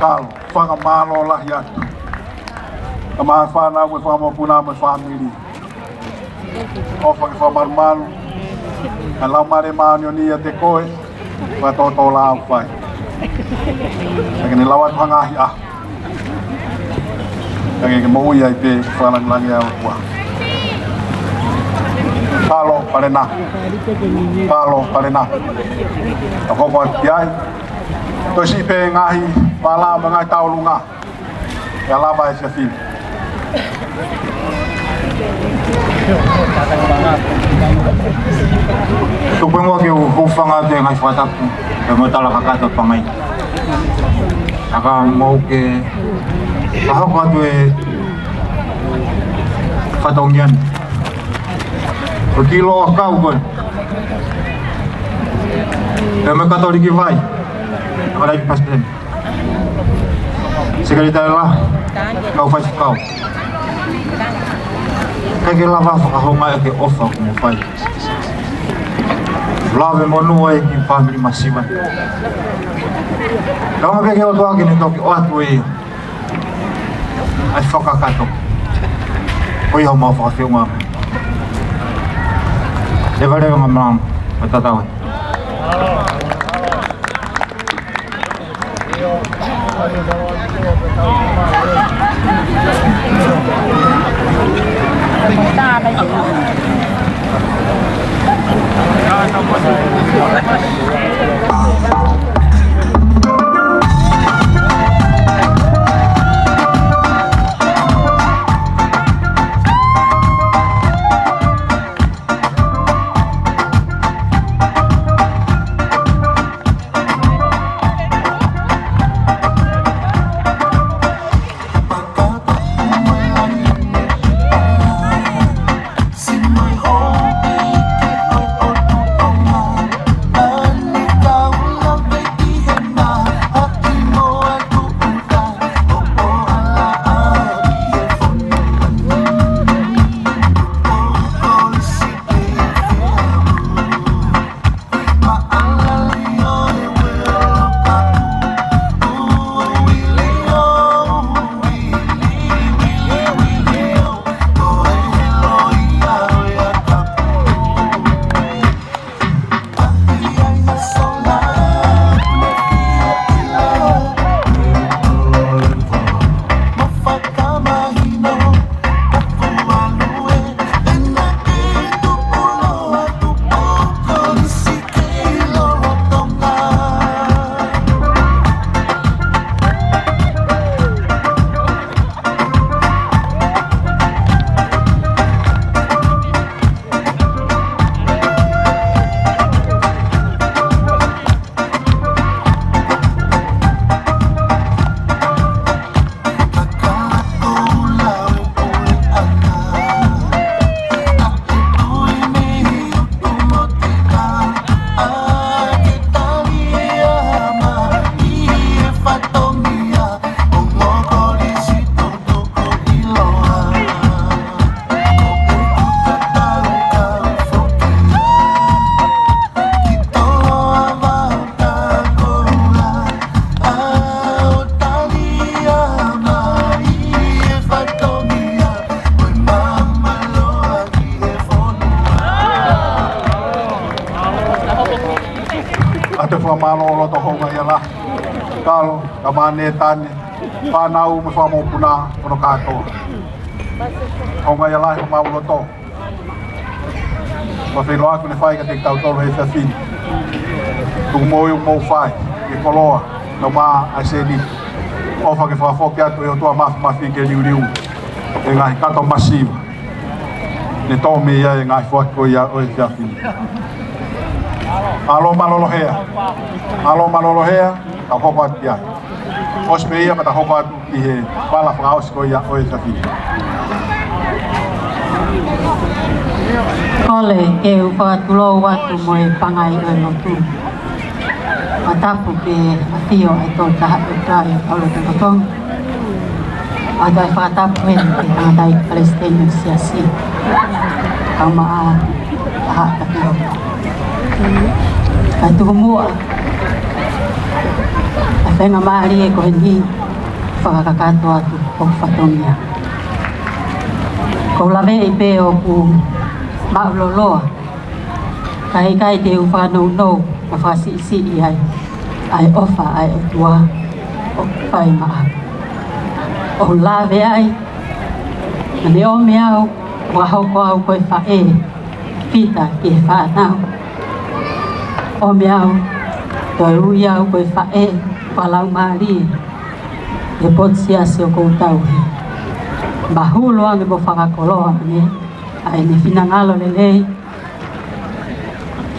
Kalo, fakamālō lahi atu. Kae ʻumaʻā e fānau mo e fanga mokopuna mo e fāmili. ʻOfa ke fakamalumalu ʻa e Laumālie Māʻoniʻoni ʻiate koe, fakatōtō lau fai. Ke ne lau atu ha ngaahi ʻaho. Kae ke moʻui ai pē, fakalāngilangiʻi ʻa e ʻOtua. Kalo, palena. Kalo, palena. Ka hoko atu ki ai. Toe siʻi pē ngaahi pala mo e ngaahi tauʻolunga. Ke lava e efiafi ni. Tuku muʻa ke u hūfanga atu he ngaahi fakatapu, pea mo e tala kakato ʻa Pangai. Ka mou ke fakahoko atu e fatongia ni. Ko e kiʻi loʻakau ko ē. Pea mo e Katoliki Vai. Kalaiki Pasiteni. Sekelitali Lahi, kau faifekau. ʻIkai ke lava fakahoungaʻi ʻaki e ʻofa kuo mou fai. Lave monū ai ki he fāmili masiva. Kae ʻoua pē ke ʻoatu ʻaki ʻene toki ʻoatu ʻe ia ʻa e fakakakato. Ko ia homau fakafeʻunga. Levaleva ngaahi malanga, ʻo tatau ai. ʻA e fakamālō loto houngaʻia lahi. Kalo, kae ʻumaʻā e tane, fānau mo e fanga mokopuna, hono kātoa. Houngaʻia lahi homau loto. Ko e feʻiloaki kuo ne fai kiate kitautolu he efiafi ni. Tuku moʻui ʻoku mou fai, ʻi he koloa, kae ʻumaʻā e sēniti. ʻOfa ke fakafoki atu ʻe he ʻOtua Māfimafi ke liuliu e ngaahi kato masiva ne tō mei ai e ngaahi foaki ko ia ʻo e efiafi ni. Mālō mālō hea. Mālō mālō hea, tau hoko atu ki ai. ʻOsi pē ia pea tau hoko atu ki he vala fakaʻosi ko ia ʻo e efiafi ni. Kole ke u fakatulou atu mo e pangai ʻo e lotu. Fakatapu ki he ʻAfio ʻa e Tolu Tahaʻi ʻOtua ʻi he Kolo Tokotonga. ʻA ia ʻoku ou fakatapu heni ki he tangataʻeiki palesiteni ʻo e siasi. Kae ʻumaʻā ʻa Haʻa Takiloa. Kae tuku muʻa ʻa e faingamālie ko eni, fakakakato atu hoku fatongia. ʻOku ou laveʻi pē ʻoku maʻuloloa, kae ʻikai te u fakanounou mo fakasiʻisiʻi ai ʻa e ʻofa ʻa e ʻOtua ʻoku fai maʻaku. ʻOku ou lave ai, naʻa ne ʻomi au ʻo fakahoko au ko e faʻē fita ki he fānau. ʻOmi au, toe ui au ko e faʻē fakalaumālie ʻi he potu siasi ʻoku ou tauhi. Mahulu ange mo fakakoloa ange ʻa ʻene finangalo lelei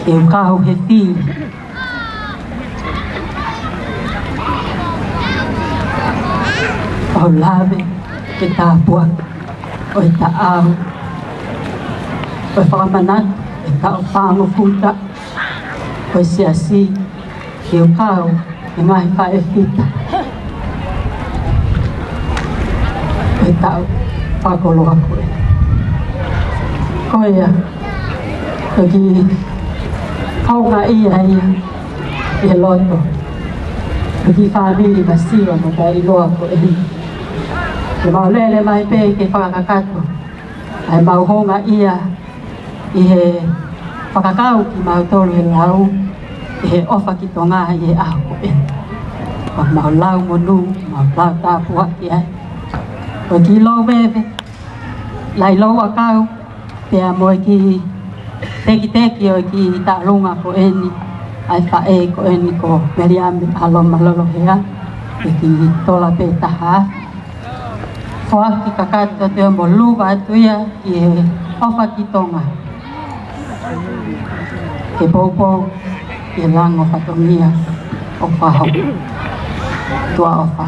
ke u kau he fili. ʻOku ou lave ki he tāpuaki ʻo e taʻau, ʻo e fakamanatu ʻo e taʻu fāngofulu taʻu ʻo e siasi, ke u kau he ngaahi faʻē fita ʻo e taʻu fakakoloa ko ē. Ko ia, ko e kiʻi kaungā ia ia ʻi he loto ʻo e kiʻi fāmili masiva mo taʻeʻiloa ko eni. Ke mau lele mai pē ke fakakakato ʻa ʻemau houngaʻia ʻi he fakakau kimautolu he lau, ʻi he ʻofa ki Tonga ʻi he ʻaho ko eni. Pea mau lau monū, mau lau tāpuaki ai. Ko e kiʻi lau veve, lai lau ʻakau, pea mo e kiʻi tekiteki ʻo e kiʻi taʻalunga ko eni, ʻa e faʻē ko eni ko Meliame ʻAloma Lolohea, ʻi he kiʻi tola pē taha. Foaki kakato atu ia mo luva atu ia ʻi he ʻofa ki Tonga. Ke poupou ʻi he lango fatongia ʻo Fahau. Tuʻa ʻofa.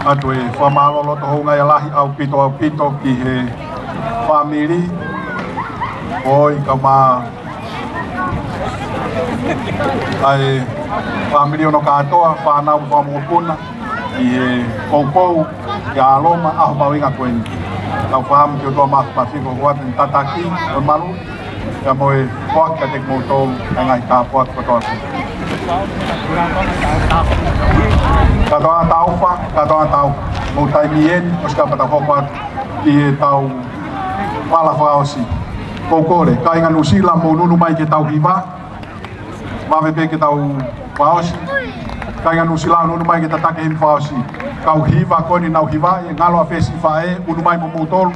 Atu e fakamālō loto houngaʻia lahi ʻaupito, ʻaupito ki he fāmili, ʻo e kau mā ʻa e fāmili hono kātoa, fānau mo e fanga mokopuna, ʻi he koukou ʻa ʻAloma ʻaho mahuʻinga ko eni. Tau fakaʻamu ki he ʻOtua Māfimafi ko hono tataki ʻo e malu, pea mo e foaki kiate kimoutolu ʻa e ngaahi tāpuaki kotoa pē. Kātoa tau fa, kātoa tau mo taimi eni, ʻosi ka pata hoko atu ʻi he tau pala fakaʻosi. Ko e kole, kāinga Nuʻusila, mou nunu mai ke tau hiva. Vave pē ke tau Fakaʻosi. Kāinga Nuʻusila, ʻunu mai ke tataki e himi fakaʻosi. Kau hiva ko eni naʻa nau hiva, ʻi he ngalo ʻa Fesi Faʻē, ʻunu mai mo moutolu.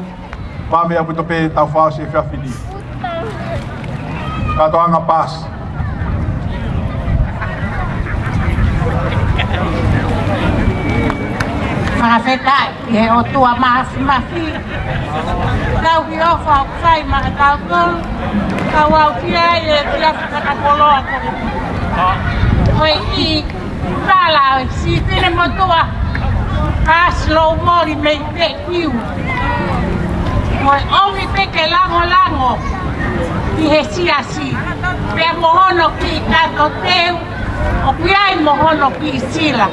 Vave ʻaupito pē ʻetau fakaʻosi he efiafi ni. Kātoanga paasi. Fakafetaʻi ki he ʻOtua Mafimafi. Tau ki ʻofa ʻoku fai maʻatautolu. Kau au ki ai e efiafi fakapoloa ko eni. Ko e ʻi tala ʻo e sīpine motuʻa, Kasi Loumoli mei Pekiu. Ko e ʻomi pē ke langolango ki he siasi. Pea mo hono kiʻi kato teu, ʻoku ʻi ai mo hono kiʻi sila.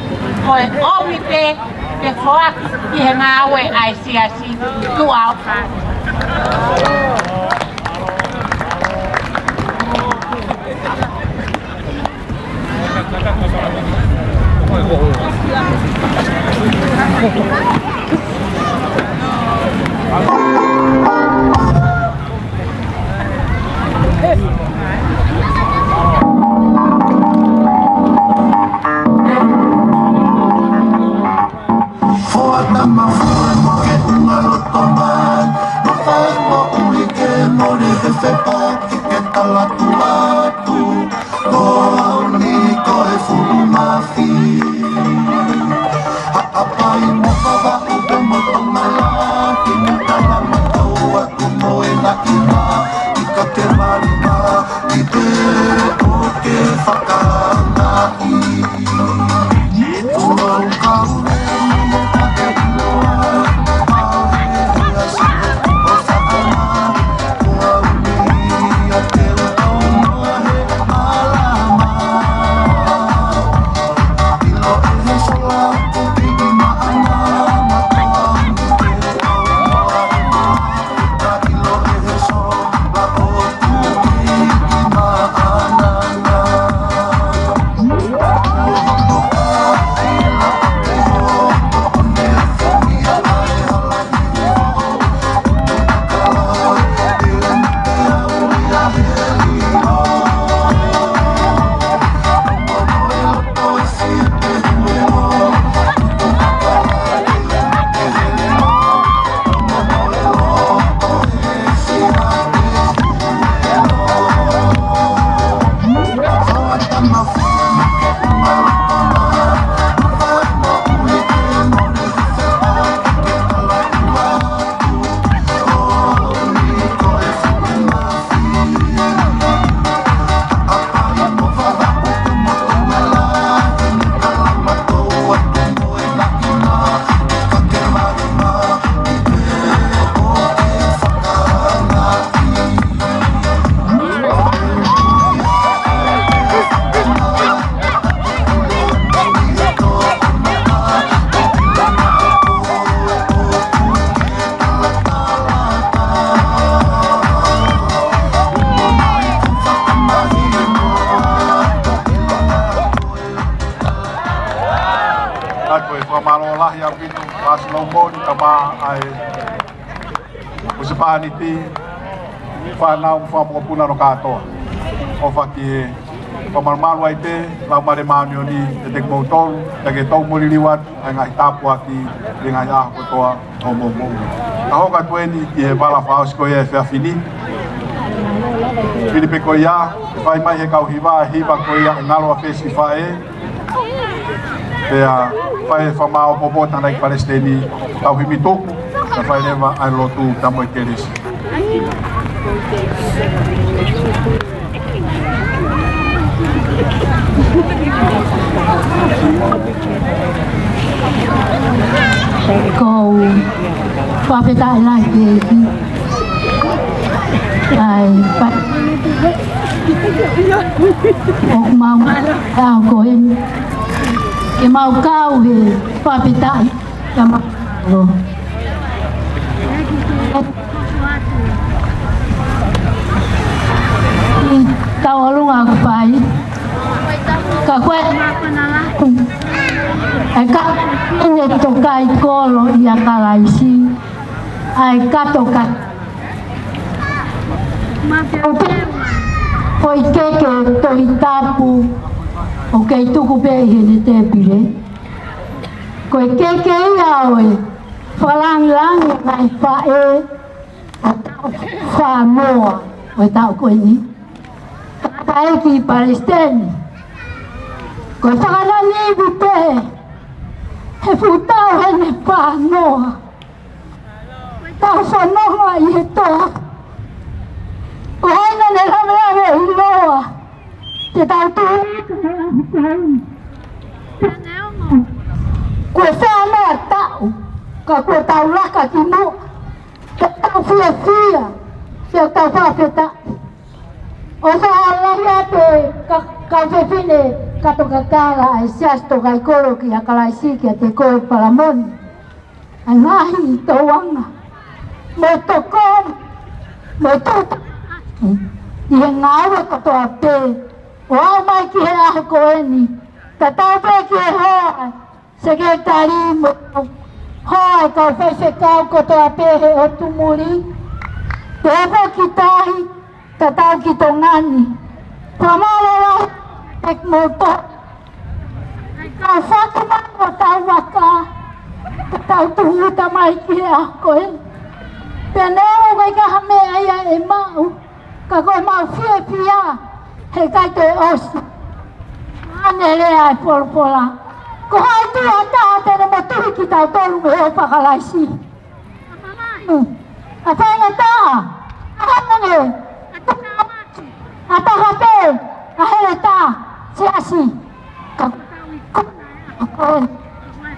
Ko e ʻomi pē ke foaki ki he ngāue ʻa e siasi tuʻa ʻo Foa tama fue mo ke unga loto mai, no fai mo uli ke mole he fepa ki ke tala tulatu. Ko au ni ko e fuʻu mafi. Haʻapai mo Vavaʻu pea mo Tonga lā, ki mo tala mo tau atu mo e naʻina, i ka ke malima, i te o ke fakanaʻi. Atu e fakamālō lahi ʻaupito, Kasi Loumoli, tama ai. Husepāniti, fānau mo e fanga mokopuna hono kātoa. ʻOfa ke fakamalumalu ai pē Laumālie Māʻoniʻoni ʻiate kimoutolu, pea ke tau moliliu atu ʻa e ngaahi tāpuaki ʻi he ngaahi ʻaho kotoa ʻo hoʻomou moʻui. Ka hoko atu eni ki he vala fakaʻosi ko ia ʻo e efiafi ni. Hili pē ko ia, ʻe fai mai ʻe he kau hiva, hiva ko ia ʻa e ngalo ʻa Fesi Faʻē. Pea fai e fakamāʻopoʻopo ʻa e tangataʻeiki palesiteni, tau himi tuku, pea fai leva ʻa e lotu, tau mo e kelesi. Ko u fakafetaʻi lahi ki he ʻEiki. ʻAi, pa-, ʻoku mau, ʻa ko eni. Ke mau kau he fakafetaʻi, ka mau. ʻI tauʻolunga ʻoku fai. Ka ko e, ʻe ka, ʻe tokai kolo ʻia Kalaisi. ʻAi ka tokai. Ko e keke Tohi Tapu. ʻOku kei tuku pē ʻi heʻene tēpile. Ko e keke ia ʻo e fakalāngilangi ʻa e faʻē ʻo e taʻu fā noa ʻo e taʻu ko eni. Tangataʻeiki Palesiteni. Ko e fakananivi pē he fuʻu taʻu ʻeni fā noa. Tau fanongo ʻi he toa. Ko hai naʻa ne lavelavea ʻi loa. Te tau tuʻu. Kuo fā noa taʻu. Ka kuo tau laka ki muʻa. Te tau fiefia. Te tau fakafetaʻi. ʻOfa lahi atu ki he kau fefine kato kakala ʻa e Siasi Tōkaikolo kia Kalaisi kiate koe Palamoni. ʻA e ngaahi tauanga mo e tokoni mo e tuʻutuʻuni ʻi he ngāue kotoa pē ʻo aʻu mai ki he ʻaho ko eni. Tatau pē ki he hoa, sekelitali mo e hoa ʻo e kau faifekau kotoa pē he ʻotu muli. Pea foki tahi, tatau ki Tonga ni. Fakamālō lahi ʻEiki mo e tō. Kau fatu mai ʻo tau vaka. Tau tuhuta mai ki he ʻaho ko ē. Pea neongo ʻoku ʻikai ha meʻa ia ʻe maʻu. Ka ko e mau fiefia. He ʻikai toe ʻosi. ʻA ʻene lea ʻa e folofola. Ko hai tuʻa taha te ne motuhi kitautolu mei he ʻofa ʻa Kalaisi. Mm. ʻA e faingataʻa. ʻA Hamange. ʻA Takawaku. ʻA Takapē. ʻA Heleta. Siasi. Ka, ka,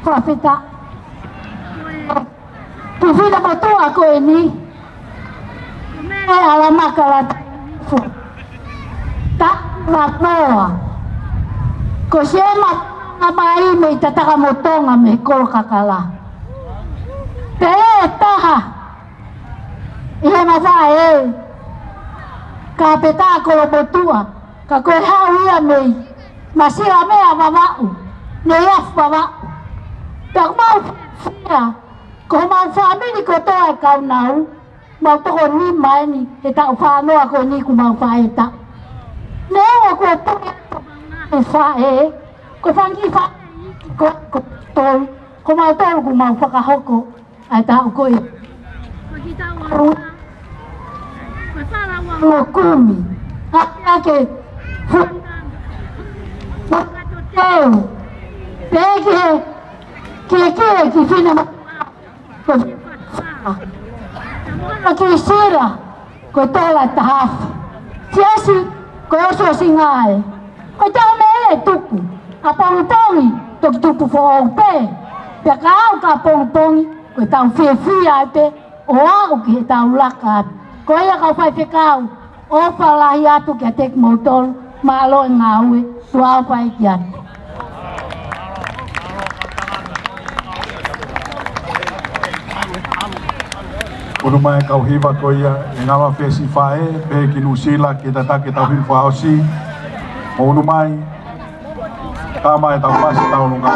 fakafetaʻi. Tufina motuʻa ko eni. ʻE ala makalata. Fu. Ta, la noa. Ko Siema mai mei Tatakamotonga mei Kolokakala. Pea ʻe taha ʻi he mavaʻe ē. Ka peta kolomotuʻa. Ka ko e haʻu ia mei Masilamea, Vavaʻu. Nei afu Vavaʻu. Pea ʻoku mau fiefia. Ko homau fāmili kotoa ʻe kau nau. Mau toko nima eni, he taʻu fā noa ko eni kuo mau faʻē taʻu. Neongo kuo tuli atu e faʻē, ko e fanga kiʻi faʻē ko, ko tolu, ko mau tolu kuo mau fakahoko ʻa e taʻu ko ē. Ko e fala ua kumi. Ake ake. Fu-, fu-, teu. Pea ki he, ki he, ki he, ki fina ma- Ko e fā. Ko Tuʻisila, ko e tola taha afe. Siasi, ko e ʻosiʻosinga ē. Ko e tau meʻa ʻe tuku. ʻApongipongi, toki tupu foʻou pē. Pea ka aʻu ki ʻapongipongi, ko e tau fiefia ai pē, ʻo aʻu ki he tau laka atu. Ko ia kau faifekau, ʻofa lahi atu kiate kimoutolu, mālō e ngāue, tuʻa ʻofa ʻEiki atu. Unu mai kau hiva ko ia, ʻe ngava fesi faʻē, pehē ki Nuʻusila, ke tataki tau hiva fakaʻosi. Mo unu mai, Tama e tau pasi tau lunga.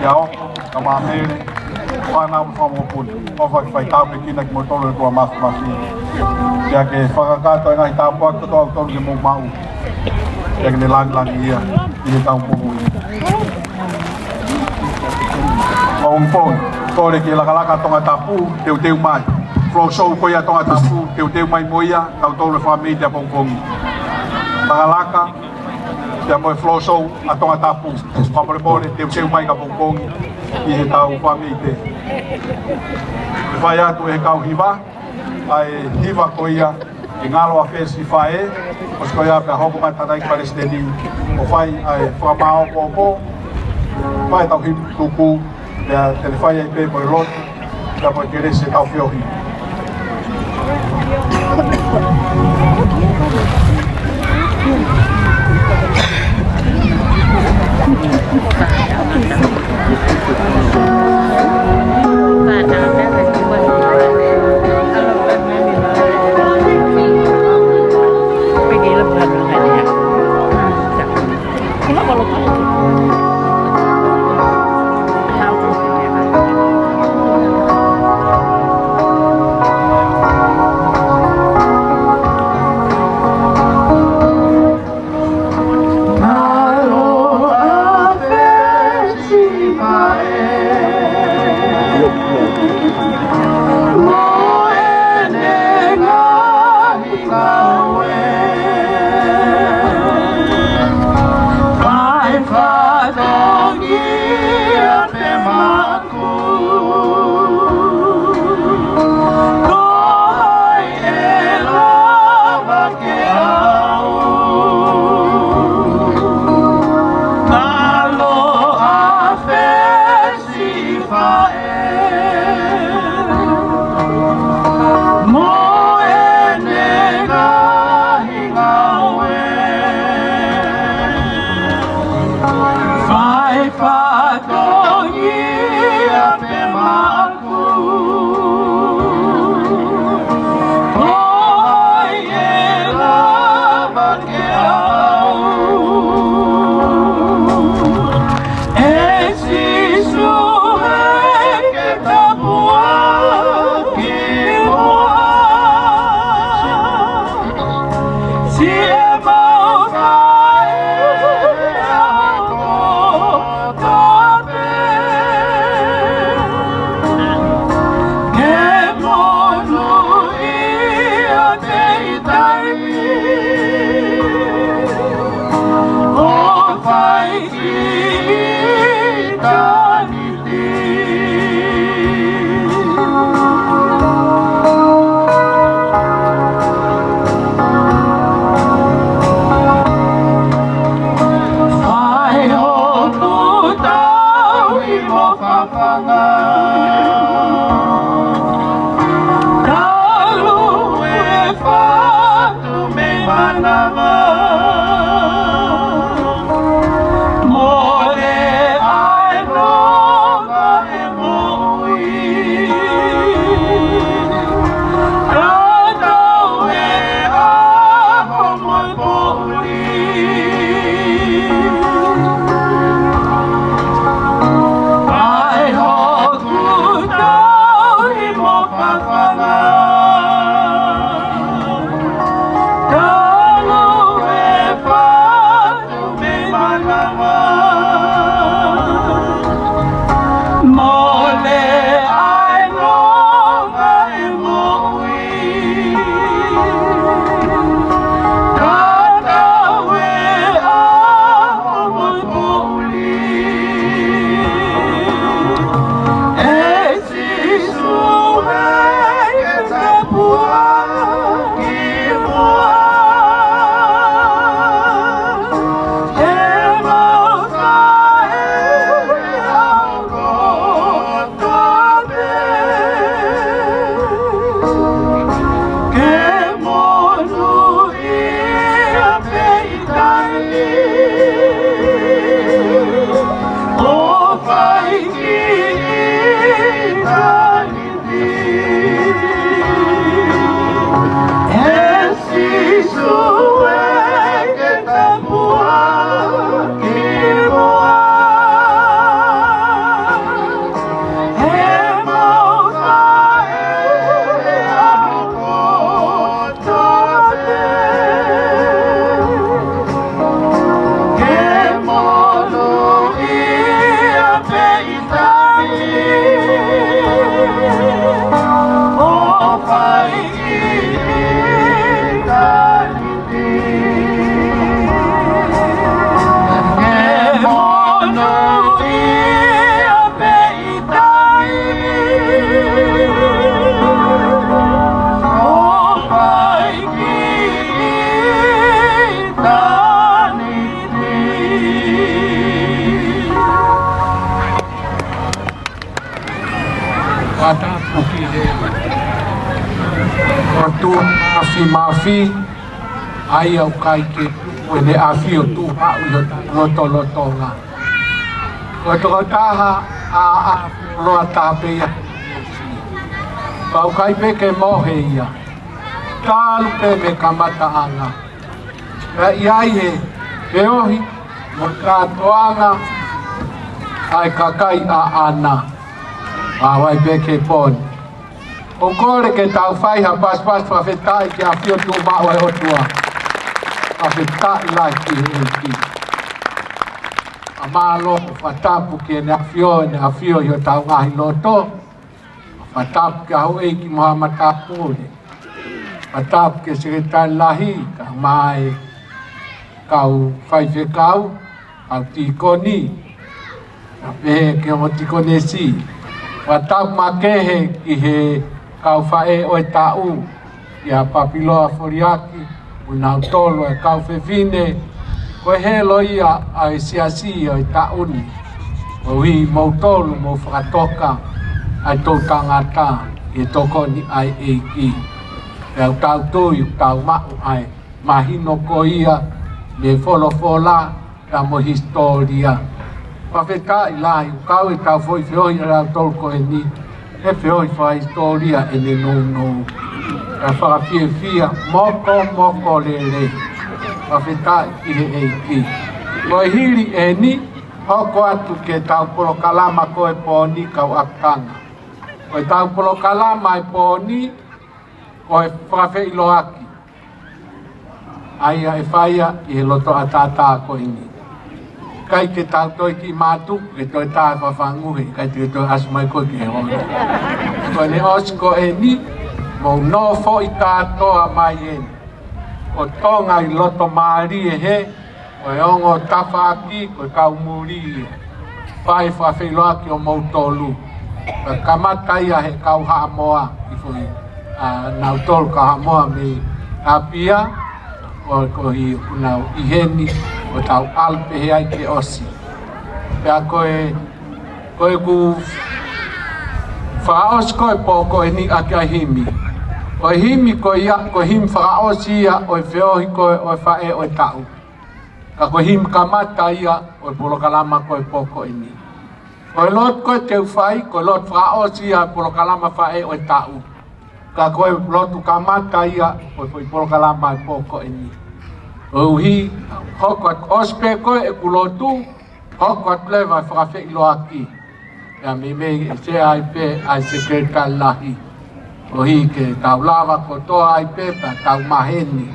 ʻa e ʻOtua, ka māmele, fānau mo e fanga mokopuna. ʻOfa ke fai tāpuekina kimoutolu ʻe he ʻOtua Māfimafi. Pea ke fakakakato e ngaahi tāpuaki kotoa ʻoku tonu ke mou maʻu. Pea ke ne lāngilangiʻia ʻi he taʻu kuo ʻosi. ʻOku ou kole ki he lakalaka Tongatapu, teuteu mai. Floor show ko ia Tongatapu, teuteu mai mo ia, tautolu e fāmili ʻapongipongi. Lakalaka, pea mo e floor show ʻa Tongatapu. Fakamolemole, teuteu mai kapongipongi ʻi he taʻu fāmili. Fai atu ʻe he kau hiva ʻa e hiva ko ia, ʻe ngalo ʻa Fesi Faʻē, ʻosi ko ia pea hoko mai e Tangataʻeiki Palesiteni, ʻo fai ʻa e fakamāʻopoʻopo, fai e tau hipi kuku, pea te ne fai ai pē mo e lotu, pea mo e kelesi ʻetau feohi. Fai fatongia pē maʻaku, ko hai ʻe lava ke ʻaʻau, ʻe Sīsū, ʻe ke tāpuaki muʻa. Siʻi mau faʻē ʻa e kotoa pē, ke monūʻia teitei, ʻo fai ki ʻitāniti. Fai hoku tauhi mo fafanga, talu e fatu mei manava. Mole ʻa e nonga ʻi he moʻui, tatau e ʻaho mo e poʻuli. Fai hoku tauhi mo fafanga, talu e fatu mei manava. Mole ʻa e nonga ʻi he moʻui, tatau e ʻaho mo e poʻuli. ʻE Sīsū, ʻe ke tāpuaki muʻa. He mau faʻē ʻa e kotoa pē, ke monūʻia teitei, ʻo fai ki ʻitāniti. ʻE Sīsū, ʻe ke tāpuaki muʻa. ʻOtua Māfimafi, ʻa ia ʻoku ʻikai ke tuku ʻene ʻafio tuʻu maʻu ʻi hotau lotolotonga. Ko e tokotaha ʻa, ʻa, loa taha pē ia. Pea ʻoku ʻikai pē ke mohe ia. Talu pē mei he kamataʻanga. Pea ʻi ai he feohi mo e kātoanga ʻa e kakai ʻaʻana. Pea ʻoku ʻikai pē ke poni. ʻOku ou kole ke tau fai ha pasipasi fakafetaʻi ki he ʻafio tuʻu maʻu ʻa e ʻOtua. Fakafetaʻi lahi ki he ʻEiki. Fakamālō, fakatapu ki heʻene ʻafio, ʻene ʻafio ʻi hotau ngaahi loto. Fakatapu ki he houʻeiki mo haʻa matāpule. Fakatapu ki he sekelitali lahi, kae ʻumaʻā e kau faifekau, kau tīkoni, pea pehē ki he ongo tīkonisi. Fakatapu makehe ki he kau faʻē ʻo e taʻu, ʻia Papiloa Foliaki, mo kinautolu e kau fefine, ko e helo ia ʻa e siasi ʻo e taʻu ni. Koeʻuhi moutolu mou fakatoka ʻa e toʻutangata ʻi he tokoni ʻa e ʻEiki. Pea ʻoku tau tui ʻoku tau maʻu ʻa e mahino ko ia mei he folofola, pea mo e hisitōlia. Fakafetaʻi lahi, ʻoku kau ʻetau foʻi feohi ʻa kitautolu ko eni, he feohi fakahisitōlia ʻene nounou. Pea fakafiefia, mokomoko lelei. Fakafetaʻi ki he ʻEiki. Ko e hili eni, hoko atu ki heʻetau polokalama ko e pō ni kau ʻakakanga. Ko ʻetau polokalama e pō ni, ko e fakafeʻiloaki. ʻA ia ʻe fai ia ʻi he loto ʻataʻatā ko eni. ʻIkai ke tau toe kiʻi mātuku, ke toe tā e fafangu he, ʻikai te ke toe ʻasi mai koe ki he holo. Ko ʻene ʻosi ko eni, mou nofoʻi kātoa mai eni. ʻO Tonga ʻi loto mālie he, ko e ongo tafaʻaki, ko e kau muli ia. Fai fakafeʻiloaki ʻo moutolu. Pea kamata ia he kau Haʻamoa, ʻi foʻi, ʻa, nautolu kau Haʻamoa mei ʻApia, ko, koeʻuhi ʻoku nau ʻi heni, ʻo tau ʻalu pehē ai ke ʻosi. Pea ko e, ko ʻeku fakaʻosi ko e pō ko eni ʻaki ʻa e himi. Ko e himi ko ia, ko e himi fakaʻosi ia ʻo e feohi ko ē ʻo e faʻē ʻo e taʻu. Ka ko e himi kamata ia ʻo e polokalama ko e pō ko eni. Ko e lotu ko ē te u fai, ko e lotu fakaʻosi ia e polokalama faʻē ʻo e taʻu. Ka ko e lotu kamata ia ʻo e foʻi polokalama e pō ko eni. Koeʻuhi, hoko atu ʻosi pē ko ē ʻeku lotu, hoko atu leva e fakafeʻiloaki. Pea meimei ʻe sea ai pē ʻa e sekelitali lahi. Koeʻuhi ke tau lava kotoa ai pē, pea tau maheni.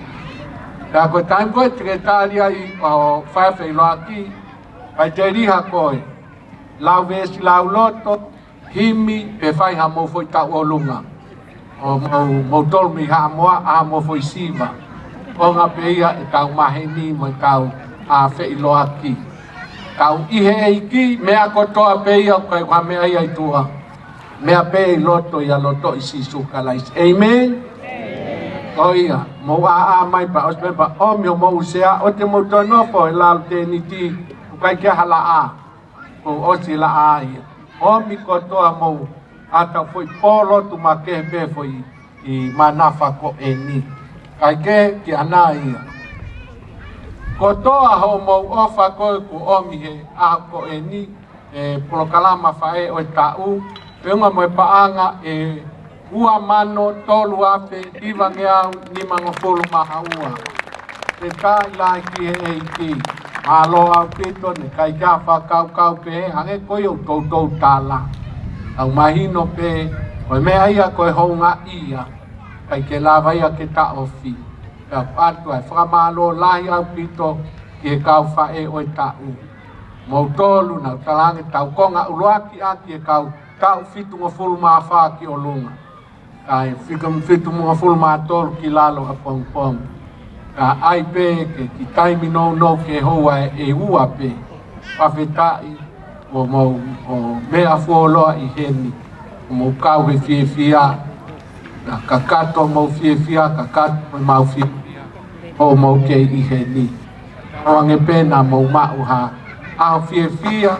Pea ko e taimi ko ē te ke tali ai ʻo fai e feʻiloaki, kae teliha koe. Lau veesi lauloto, himi, pe fai ha mou foʻi tauʻolunga. ʻO mou, moutolu mei Haʻamoa, ʻa ha mou foʻi siva. ʻOnga pē ia ʻetau maheni mo ʻetau, ʻa, feʻiloaki. Tau ʻi he ʻEiki, meʻa kotoa pē ia ʻoku ʻikai ko ha meʻa ia ʻi tuʻa. Meʻa pē ʻi loto ia loto ʻi Sīsū Kalaisi. ʻĒmeni? Ko ia, mou ʻāʻā mai pea ʻosi pē pea ʻomi homou sea, ʻoua te mou toe nofo he lalo tēniti, ʻoku ʻikai ke ʻi ai ha laʻā. Kuo ʻosi laʻā ia. ʻOmi kotoa mou ʻatā foʻi pō lotu makehe pē foʻi ʻi Manafa ko eni. Kae kehe ki ʻana ia. Kotoa hoʻomou ʻofa ko ē kuo ʻomi he ʻaho ko eni, e polokalama faʻē ʻo e taʻu, feʻunga mo e paʻanga ʻe ua mano tolu afe hivangeau nimangofulu mā ua. Fakafetaʻi lahi ki he ʻEiki. Mālō ʻaupito, naʻe ʻikai ke fakakaukau pē, hangē ko ia ʻoku toutou tala. ʻOku mahino pē, ko e meʻa ia ko e houngaʻia, ʻikai ke lava ia ke taʻofi. Pea ʻoatu ʻa e fakamālō lahi ʻaupito ki he kau faʻē ʻo e taʻu. Moutolu naʻa ku talaange tau konga ʻuluaki ʻaki e kau taʻu fitungofulu mā fā ki ʻolunga. Kae fitu, fitungofulu mā tolu ki lalo ʻapongipongi. Ka ʻai pē ke kiʻi taimi nounou ke houa ʻe ua pē. Fakafetaʻi ʻo mou, ʻo meʻa fuoloa ʻi heni. ʻO mou kau he fiefia. Naʻa kakato mou fiefia, kakato mo mau fiefia. ʻO mou kei ʻi heni. ʻO ange pē naʻa mou maʻu ha ʻaho fiefia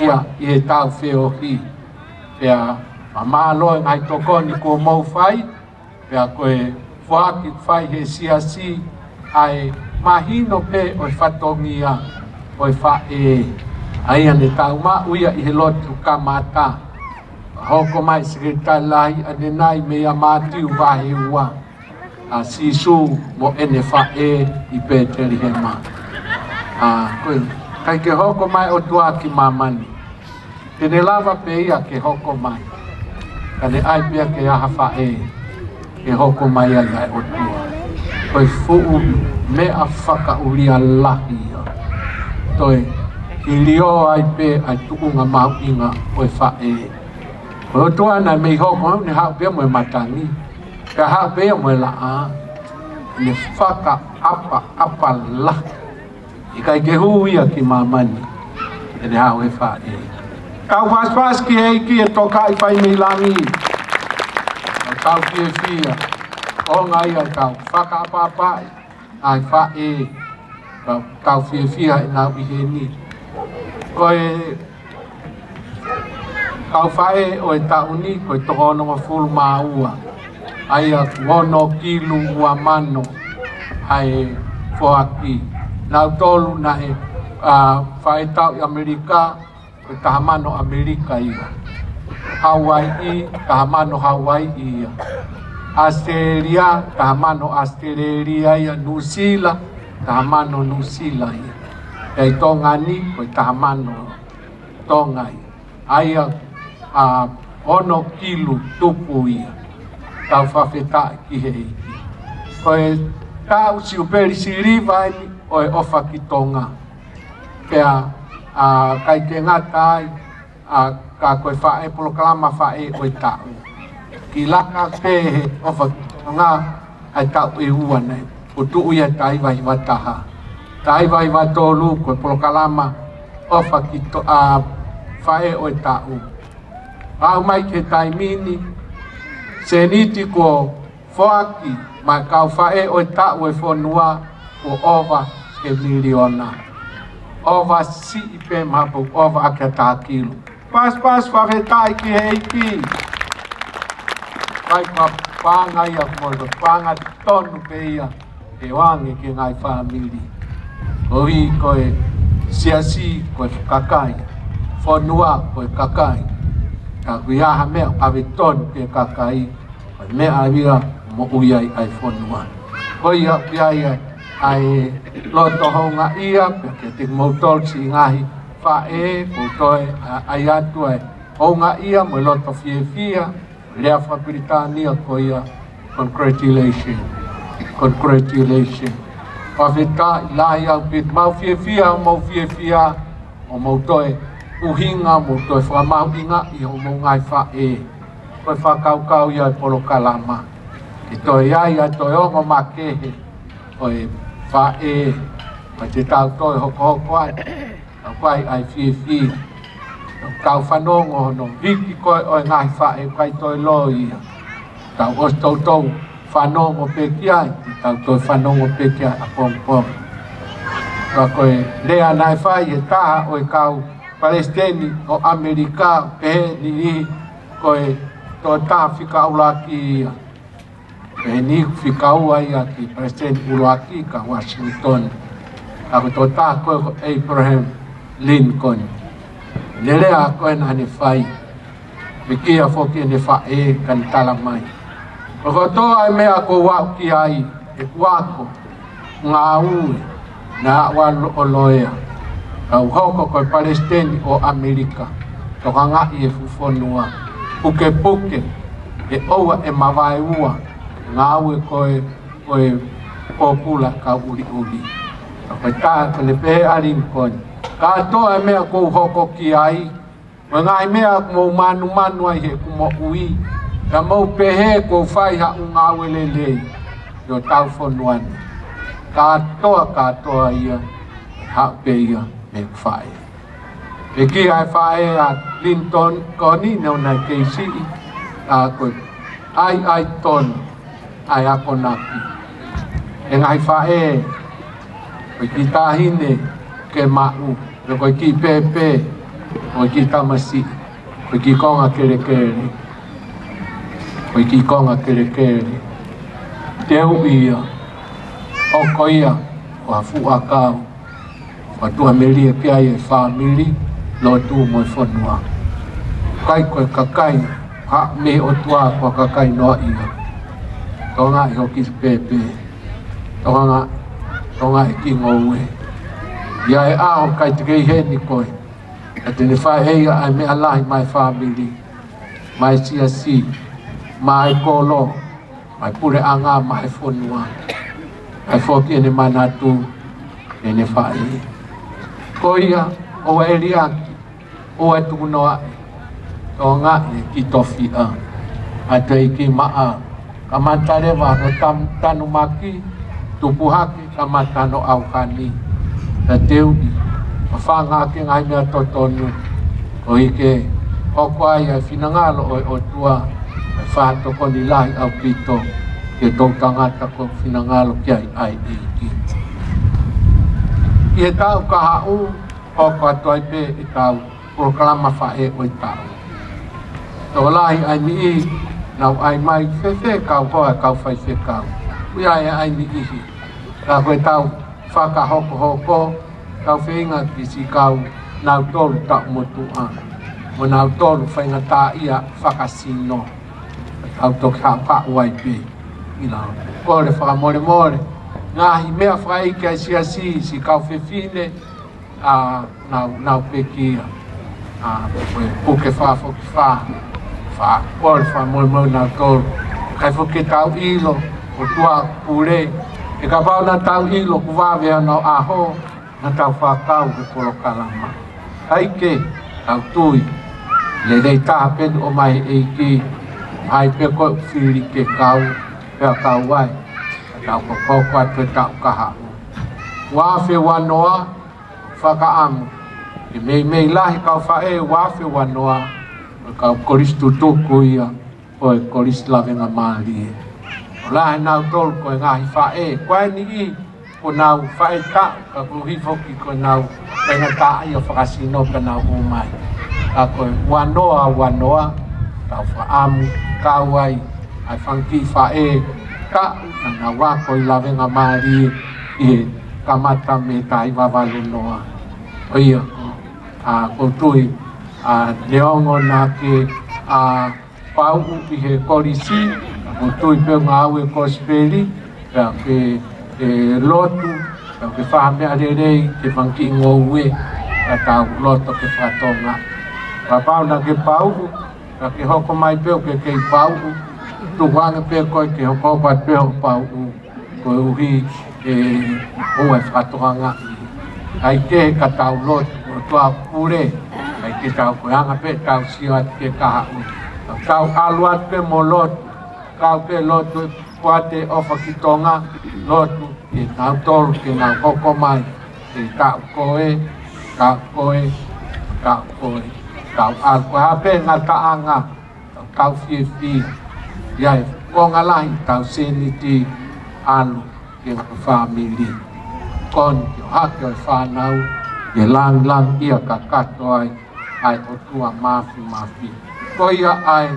ia ʻi heʻetau feohi. Pea fakamālō e ngaahi tokoni kuo mou fai, Pea ko e foaki ʻoku fai he siasi ʻa e mahino pē ʻo e fatongia ʻo e faʻē. ʻA ia ne tau maʻu ia ʻi he lotu kamata. Hoko mai Sekelitali Lahi ʻanenai meia Mātiu vahe ua, ʻa Sīsū mo ʻene faʻē ʻi Pētelihema. ʻA, ko e, ʻikai ke hoko mai ʻOtua ki māmani. Te ne lava pē ia ke hoko mai. Ka ne ʻai pē ia ke ʻi ai ha faʻē ke hoko mai ai ʻa e ʻOtua. Ko e fuʻu meʻa fakaʻulia lahi ia. Toe hilio ai pē ʻa e tuʻunga mahuʻinga ʻo e faʻē. Ko e ʻOtua naʻe mei hoko, ne haʻu pē ia mo e matangi. Pea haʻu pē ia mo e laʻā. Ne fakaʻapaʻapa lahi. ʻIkai ke hū ia ki māmani, ʻene haʻu he faʻē. Tau paspas ki he ʻEiki ʻe tokaʻi fai mei langi. Tau fiefia. ʻOnga ia tau fakaʻapaʻapaʻi ʻa e faʻē. Tau, tau fiefia ʻenau ʻi heni. Ko e kau faʻē ʻo e taʻu ni, ko e toko onongofulu mā ua. ʻA ia ʻoku ono kilu ua mano ʻa e foaki. Nautolu naʻe, ʻa, faʻē taʻu ʻi ʻAmelika, ko e taha mano ʻAmelika ia. Hauaiʻi, taha mano Hauaiʻi ia. ʻAositelēlia, taha mano ʻAositelēlia ia. Nuʻusila, taha mano Nuʻusila ia. Pea ʻi Tonga ni, ko e taha mano Tonga ia. ʻA ia, ʻa, ono kilu tupu ia. Tau fakafetaʻi ki he ʻEiki. Ko e taʻu siupeli siliva eni ʻo e ʻOfa ki Tonga. Pea, ʻa, ʻikai ke ngata ai, ʻa, ka ko e faʻē polokalama faʻē ʻo e taʻu. Kiʻi laka pē he ʻOfa ki Tonga, ʻa e taʻu ʻe ua naʻe putuʻu ia he taha hiva hiva taha. Taha hiva hiva tolu ko e polokalama ʻOfa ki To-, ʻa, faʻē ʻo e taʻu. Aʻu mai ki he taimi ni, sēniti kuo foaki maʻa e kau faʻē ʻo e taʻu ʻo e fonua kuo ʻova he miliona. ʻOfa siʻi pē mahalo ʻoku ʻova ʻaki ha taha kilu. Paspas, fakafetaʻi ki he ʻEiki. Kai ka paʻanga ia mo e paʻanga tonu pē ia ʻe ʻoange ki he ngaahi fāmili. Koeʻuhi ko e siasi ko e kakai, fonua ko e kakai. Ka ʻoku ʻi ai ha meʻa ʻave tonu ki he kakai, ko e meʻa ia ʻoku moʻui ai ʻa e fonua. Ko ia ʻoku ʻi ai ʻa e loto houngaʻia, pea kiate kimoutolu siʻi ngaahi faʻē, ʻoku ou toe ʻai atu ʻa e houngaʻia mo e loto fiefia, lea fakapilitānia ko ia, congratulations, congratulations. Fakafetaʻi lahi ʻaupito, mau fiefia, mau fiefia, ʻo mau toe ʻuhinga, mau toe fakamahuʻingaʻi ʻo mau ngaahi faʻē. Ko e fakakaukau ia e polokalama. Ke toe ʻi ai ʻa e toe ongo makehe ʻo e faʻē, ka te tau toe hokohoko ai. Tau kai ai fiefia. Tau fanongo hono hiki ko ē ʻo e ngaahi faʻē kai toe loi ia. Tau ʻosi toutou fanongo pē ki ai, tau toe fanongo pē ki ai ʻapongipongi. Ka ko e lea naʻe fai ʻe he taha ʻo e kau palesiteni ʻo ʻAmelika, pehē ni ko e tokotaha fika ʻuluaki ia. Pehē ni fika ua ia ki he palesiteni ʻuluaki ka Washington. Ka ko e tokotaha ko ē ko Abraham Lincoln. Ne lea ko ē naʻa ne fai. Pekia foki ʻene faʻē ka ne tala mai. Ko e kotoa e meʻa ʻoku ou aʻu ki ai, ʻeku ako, ngāue, naʻa ku ʻalu ʻo loea. Kau hoko ko e palesiteni ʻo ʻAmelika. Tokangaʻi e fuʻu fonua. Pukepuke, ʻe ʻoua ʻe mavaeua. Ngāue ko ē, ko e pōpula kau ʻuliʻuli. Ka ko e tā ko ʻene pehē ʻa Lincoln. Kātoa e meʻa ʻoku ou hoko ki ai, mo e ngaahi meʻa ʻoku mou manumanu ai heʻeku moʻui. Ka mou pehē ʻoku ou fai haʻaku ngāue lelei ʻi hotau fonua ni. Kātoa, kātoa ia, haʻu pē ia mei heʻeku faʻē. Pekia e faʻē ʻa Lincoln ko eni, neongo naʻe kei siʻi, ka ko e ʻaiʻai tonu ʻa e akonaki. ʻE ngaahi faʻē, ko e kiʻi taʻahine ke maʻu, pe ko e kiʻi pēpē, ko e kiʻi tamasiʻi, ko e kiʻi konga kelekele, ko e kiʻi konga kelekele, Teuʻi ia, hoko ia ko ha fuʻu ʻakau fakatuʻamelie ki ai e fāmili, lotu mo e fonua. ʻIkai ko e kakai ha mei ʻOtua, ko ha kakai noaʻia. Tokangaʻi hoʻo kiʻi pepe, tokangaʻi, tokangaʻi e kiʻi ngoue. ʻI ai e ʻaho ʻikai te ke ʻi heni koe, ka te ne fai ʻe ia ʻa e meʻa lahi maʻa e fāmili, maʻa e siasi, maʻa e kolo, maʻa e puleʻanga, maʻa e fonua. ʻIkai foki ʻene manatu ʻene faʻē. Ko ia, ʻoua ʻe liʻaki, ʻoua ʻe tukunoaʻi, tokangaʻi e kiʻi tofiʻa ʻa e ʻEiki maʻa, kamata leva hono tam-, tanumaki, tupu hake, kamata hono ʻauhani. Pea teuʻi, fafanga ʻaki e ngaahi meʻa totonu, koeʻuhi ke hoko ai ʻa e finangalo ʻo e ʻOtua, ʻa e fakatokoni lahi ʻaupito ki he toʻutangata ko e finangalo ki ai ʻa e ʻEiki. ʻI he taʻu kahaʻu, hoko atu ai pē ʻetau polokalama faʻē ʻo e taʻu. Tokolahi ʻa e niʻihi naʻa nau ʻai mai, fēfē kau hoa, kau faifekau. ʻOku ʻi ai ʻa e niʻihi, ka ko ʻetau fakahokohoko, tau feinga ki siʻi kau nautolu taʻu motuʻa, mo nautolu faingataʻaʻia fakasino. Tau toki haʻuhaʻu ai pē. ʻI lau, kole fakamolemole, ngaahi meʻa fakaʻeiki ʻa e siasi, siʻi kau fefine, ʻa, nau, nau pekia. ʻA, ko e puke fakafokifā. Fa, kole fakamolemole nautolu. ʻIkai foki ke tau ʻilo, ʻOtua pule. He kapau naʻa tau ʻilo kuo vave ʻa hono ʻaho, naʻa tau fakakau he polokalama. ʻIkai ke tau tui, lelei taha pē ʻoku ʻomai ʻe he ʻEiki, ʻai pē ko e fili ke kau, pea kau ai, tau hokohoko atu he taʻu kahaʻu. Ua afe ua noa, fakaʻamu ke meimei lahi kau faʻē ua afe ua noa, ko e kau kolisi tutuku ia ʻo e Kolisi Lavengamālie. ʻO lahi nautolu ko e ngaahi faʻē, ko e niʻihi kuo nau faʻē taʻu, ka koeʻuhi foki ko ʻenau faingataʻaʻia fakasino pea nau ō mai. Ka ko e ua noa ua noa, tau fakaʻamu kau ai ʻa e fanga kiʻi faʻē taʻu naʻa nau ako ʻi Lavengamālie ʻi he kamata mei he taha hiva valu noa. Ko ia, ʻa, ʻoku ou tui, ʻa, neongo naʻa ke, ʻa, pauʻu ʻi he kolisi, ʻoku ou tui pē ʻoku ngāue kosipeli, pea ke, ke lotu, pea ke fai ha meʻa lelei ki he fanga kiʻi ngoue, pea tau loto ke fakatokangaʻi. Kapau naʻa ke pauʻu, pea ke hoko mai pē ʻo ke kei pauʻu, tukuange pē koe ke hokohoko atu pē hoʻo pauʻu, koeʻuhi ʻe ʻoua ʻe fakatokangaʻi. ʻIkai ke ka tau lotu, ʻOtua pule, ʻikai ke tau, ko e anga pē ʻetau sio atu ki he kahaʻu. Tau ʻalu atu pē mo lotu, kau pē lotu, ʻoatu e ʻofa ki Tonga, lotu, ke nau tolu, ke nau hoko mai, ke tau koe, tau koe, tau koe, tau ʻalu, ko e hā pē ngataʻanga, tau fiefia. ʻI ai e konga lahi ʻetau sēniti ʻalu ki he fāmili. Koni ke ʻohake ʻo e fānau, ke langilangiʻia kakato ai ʻa e ʻOtua Māfimafi. Ko ia ai,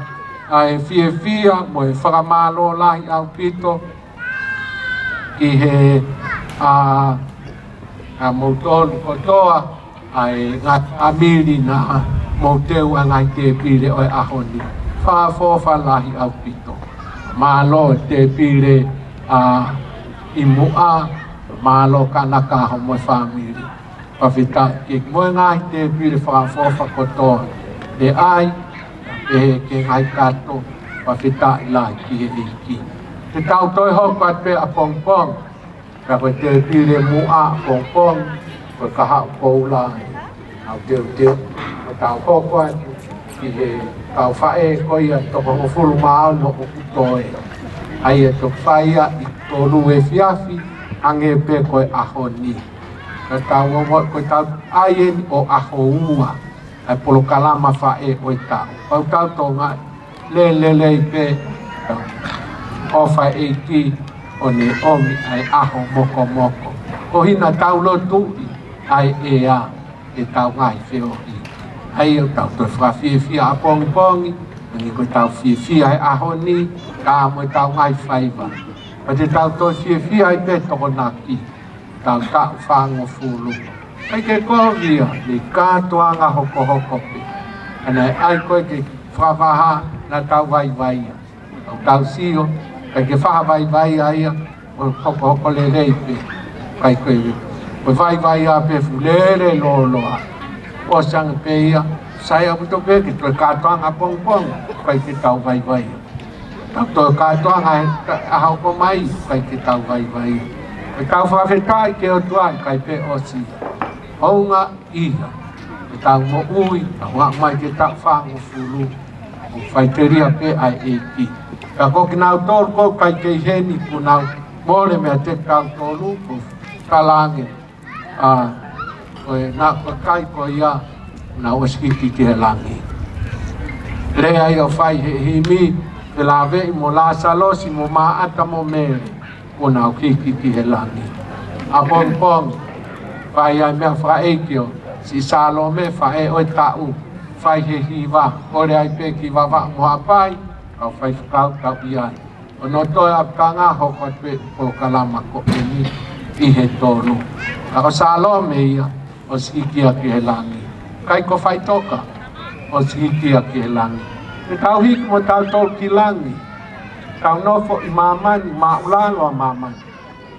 ʻa e fiefia mo e fakamālō lahi ʻaupito ki he, ʻa, ʻa moutolu kotoa, ʻa e ngaahi fāmili naʻa mou teu ʻa e ngaahi tēpile ʻo e ʻaho ni. Fakaʻofoʻofa lahi ʻaupito. Mālō e tēpile, ʻa, ʻi muʻa, mālō Kanaka hoʻomo e fāmili. Fakafetaʻi ki he mo e ngaahi tēpile fakaʻofoʻofa kotoa. Pea ʻai, pehē ki he ngaahi kato, fakafetaʻi lahi ki he ʻEiki. Te tau toe hoko atu pē ʻapongipongi, ka ko e tēpile muʻa ʻapongipongi, ko e kahaʻu koula ʻe. ʻOku teuteu, ʻo tau hoko atu ki he kau faʻē ko ia ʻe toko hongofulu mā ono ʻoku toe. ʻA ia ʻe toki fai ia ʻi he tolu efiafi, hangē pē ko e ʻaho ni. Ka tau ongo, ko e tau ʻai eni ʻo ʻaho ua, ʻa e polokalama faʻē ʻo e taʻu. Pau tau tokangaʻi, lelei pē, ʻofa ʻEiki, ʻo ne ʻomi ʻa e ʻaho mokomoko. Ko hina tau lotuʻi ʻa e ʻea, ʻetau ngaahi feohi. ʻA ia ʻoku tau toe fakafiefia ʻapongipongi, ʻa ia ko ʻetau fiefia he ʻaho ni, ka mo ʻetau ngaahi faiva. Pea te tau toe fiefia ai pē Tokonaki, tau taʻu fāngofulu. ʻIkai ke kovi ia, mei he kātoanga hokohoko pē. Ka naʻe ʻai ko ē ke fakavaha naʻa tau vaivai ia. Tau tau sio, ʻikai ke fakavaivai ia, ʻo hokohoko lelei pē. ʻIkai ko e, ko e vaivai ia pē fuʻu lele lōloa. ʻOsi ange pē ia, sai ʻaupito pē ke toe kātoanga pongipongi, ʻikai ke tau vaivai ia. Tau toe kātoanga he, he ʻaho ko ē mai, ʻikai ke tau vaivai ia. Ke tau fakafetaʻi ki he ʻOtua, ʻikai pē ʻosi ia. Hounga ia, ke tau moʻui, tau aʻu mai ki he taʻu fāngofulu, ʻoku faʻiteliha pē ʻa e ʻEiki. Ka ko kinautolu ʻoku ʻikai ke ʻi heni kuo nau mole meiate kitautolu, ʻoku talaange, ʻa, ko e, naʻa ko e kakai ko ia, naʻa nau ʻosi hiki ki he langi. Lea ia ʻoku fai he himi, felāveʻi mo Lāsalosi mo Māʻata mo Mele, kuo nau hiki ki he langi. ʻApongipongi, fai ai meʻa fakaʻeiki ʻo siʻi Sālome, faʻē ʻo e taʻu, fai he hiva, kole ai pē ki Vavaʻu mo Haʻapai, kau faifekau tau ʻi ai. ʻO noto e ʻapitanga hoko atu e polokalama ko eni ʻi he tolu. Ka ko Sālome ia, ʻosi hiki ia ki he langi. ʻIkai ko Faitoka, ʻosi hiki ia ki he langi. Te tau hiki mo tautolu ki langi. Tau nofo ʻi māmani, māʻulalo ʻa māmani.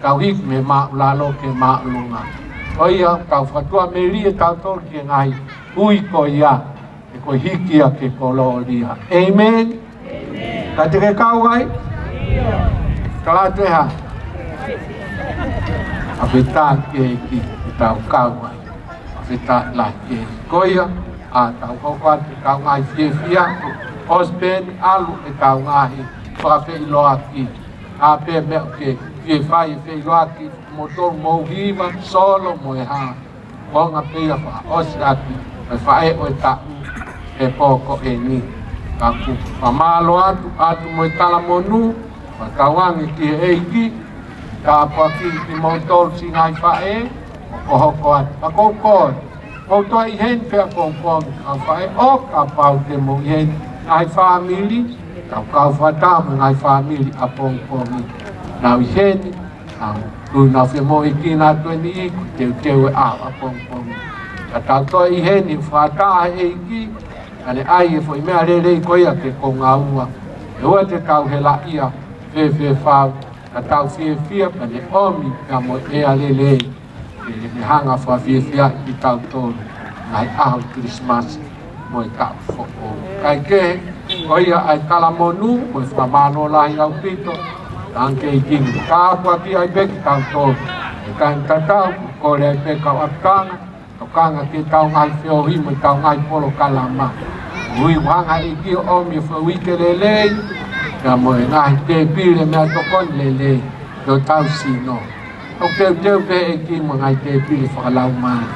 Tau hiki mei māʻulalo ki māʻolunga. Ko ia, tau fakatuʻamelie tautolu ki he ngaahi ui ko ia, he ko e hiki ia ki he kolōlia. ʻĒmeni. Ka te ke kau ai? Tala atu e hā? Fakafetaʻi ki he ʻEiki, ke tau kau ai. Fakafetaʻi lahi ki he ʻEiki. Ko ia, ʻa, tau hoko atu ki he kau ngaahi fiefia, ʻosi pē eni ʻalu e kau ngaahi fakafeʻiloaki. ʻA, pē meʻa ke fie fai e feʻiloaki, mo tolu mo hiva, solo mo e hā. Konga pē ia fakaʻosi atu, ʻe faʻē ʻo e taʻu, he pō ko eni. Ka ʻoku fakamālō atu, atu mo e talamonū, fakatauange ki he ʻEiki, tāpuakiʻi kimoutolu siʻi ngaahi faʻē, hokohoko atu. Ka ʻoku ou kole, mou toe ʻi heni pē ʻapongipongi, kau faʻē, ʻo kapau te mou ʻi heni, ngaahi fāmili, tau kau fakataha mo e ngaahi fāmili ʻapongipongi. Nau ʻi heni, nau, tui nau femoʻuekina atu eni ʻi he teuteu e ʻaho ʻapongipongi. Ka tau toe ʻi heni fakataha he ʻEiki, ka ne ʻai e foʻi meʻa lelei ko ia ke konga ua. ʻE ua te tau helaʻia, fēfē fau, ka tau fiefia, ka ne ʻomi, ka mo e ʻea lelei. Ke ne hanga fakafiefia kitautolu, ngaahi ʻaho Kilisimasi, mo e taʻu foʻou. Kae kehe, ko ia ʻa e talamonū, mo e fakamālō lahi ʻaupito, ʻange ki he ʻEiki, tāpuakiʻi ai pē kitautolu. ʻE kae tatau, kole ai pē kau ʻapitanga, tokanga ki heʻetau ngaahi feohi mo ʻetau ngaahi polokalama. Ui hanga ʻEiki ʻo ʻomi e foʻi uike lelei, pea mo e ngaahi tēpile meʻatokoni lelei, ki hotau sino. ʻOku teuteu pē ʻEiki mo e ngaahi tēpile fakalaumālie.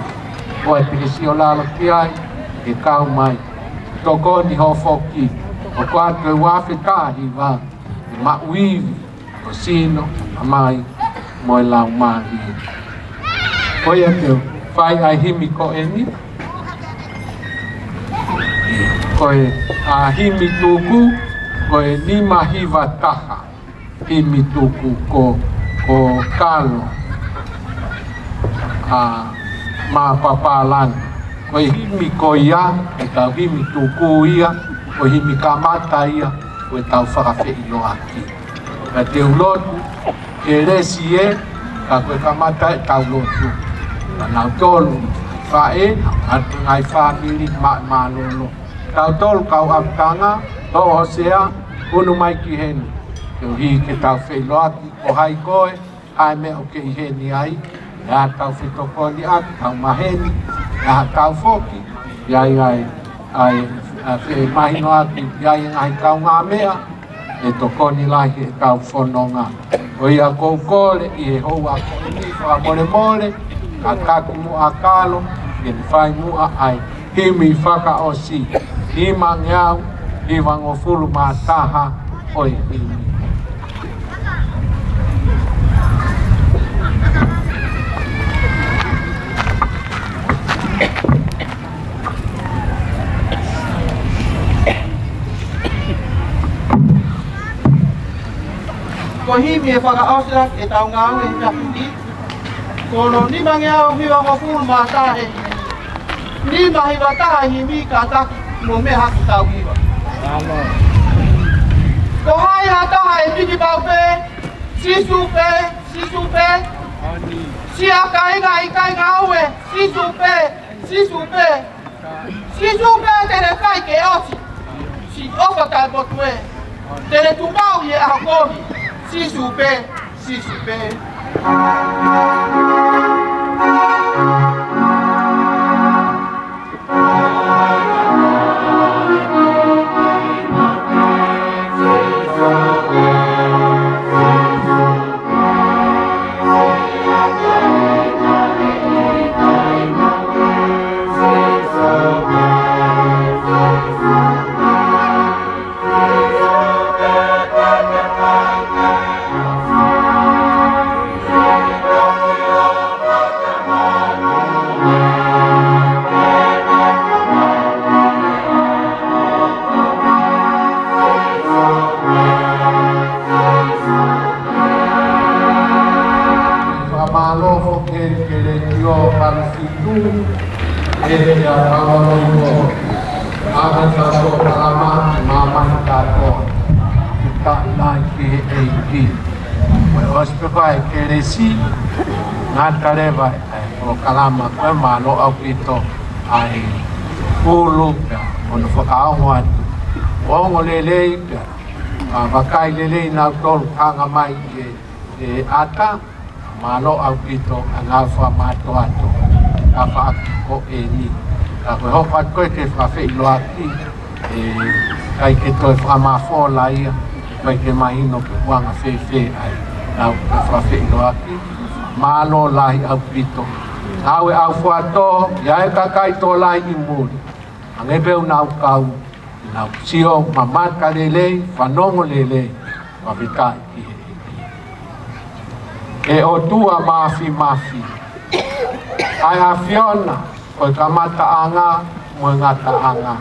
ʻOua te ke siʻi ʻo lalo ki ai, ke kau mai. Tokoni hoʻo foki, ʻoku ʻoatu e uafe taha hiva, e maʻu ivi, ʻo sino, ʻa mai, mo e laumālie. Ko ia te u fai ʻa e himi ko eni. Ko e, ʻa, himi tuku, ko e nima hiva taha. Himi tuku ko, ko Kalo, ʻa, Mapapalani. Ko e himi ko ia, ʻetau himi tuku ia, ko e himi kamata ia, ko ʻetau fakafeʻiloaki. Ka te u lotu, kelesi ē, ka ko e kamata ʻetau lotu. Ka nau tolu, faʻē, ʻa e ngaahi fāmili, mā, mālōlō. Tautolu kau ʻapitanga, toʻo ho sea, unu mai ki heni. Koeʻuhi ke tau feʻiloaki, ko hai koe, ʻa e meʻa ʻoku ke ʻi heni ai, ʻe ʻi ai haʻatau fetokoniʻaki, tau maheni, ʻe ʻi ai haʻatau foki, ʻi ai ʻa e, ʻa e, ʻa e femahinoʻaki, ʻi ai e ngaahi kaungāmeʻa, ʻe tokoni lahi heʻetau fononga. Ko ia ʻoku ou kole ʻi he houa ko eni fakamolemole, ka taki muʻa Kalo, ke ne fai muʻa ʻa e himi fakaʻosi, nimangeau hivangofulu mā taha ʻo e himi. Himi ʻe fakaʻosi ʻaki ʻetau ngāue he efiafi ni. Ko hono nimangeau hivangofulu mā taha e himi. Nima hiva taha e himi kātaki mo meʻa ʻaki ʻetau hiva. Ko hai ha taha ʻe piki pau pē, Sīsū pē, Sīsū pē. Siʻa kāinga ʻikai ngāue, Sīsū pē, Sīsū pē. Sīsū pē te ne fai ke ʻosi siʻi ʻofa taʻemotuʻa. Te ne tuʻu maʻu ʻi he ʻaho kovi. Sīsū pē, Sīsū pē. Fakamālō foki ki he Letiō Pacific, ʻe ia kau ʻi he ʻaho ni kātoa, ʻa e kātoa polokalama, māmani kātoa. Ka nai ki he ʻEiki. Mo e ʻosi pē ko e kelesi, ngata leva e polokalama ko e mālō ʻaupito ʻa e pulu pea mo hono fakaongo atu. Ongo lelei pea ʻa, vakai lelei nautolu hanga mai ʻi he, ʻe ʻata, mālō ʻaupito ʻa e ngāue fakamātoato, ka faʻaki ko eni. Ka ko e hoko atu ko e ke fakafeʻiloaki, ʻe ʻikai ke toe fakamafola ia, ʻikai ke mahino pe ʻoku anga fēfē ai. Nau ke fakafeʻiloaki, mālō lahi ʻaupito. Au e au fuatō, ia e kakai tō lahi ʻi muli. Ange pē ʻoku nau kau, nau sio mamata lelei, fanongo lelei, fakafetaʻi ki he ʻEiki. ʻE ʻOtua Māfimafi, ʻa e ʻAfiona ko e kamataʻanga mo e ngataʻanga.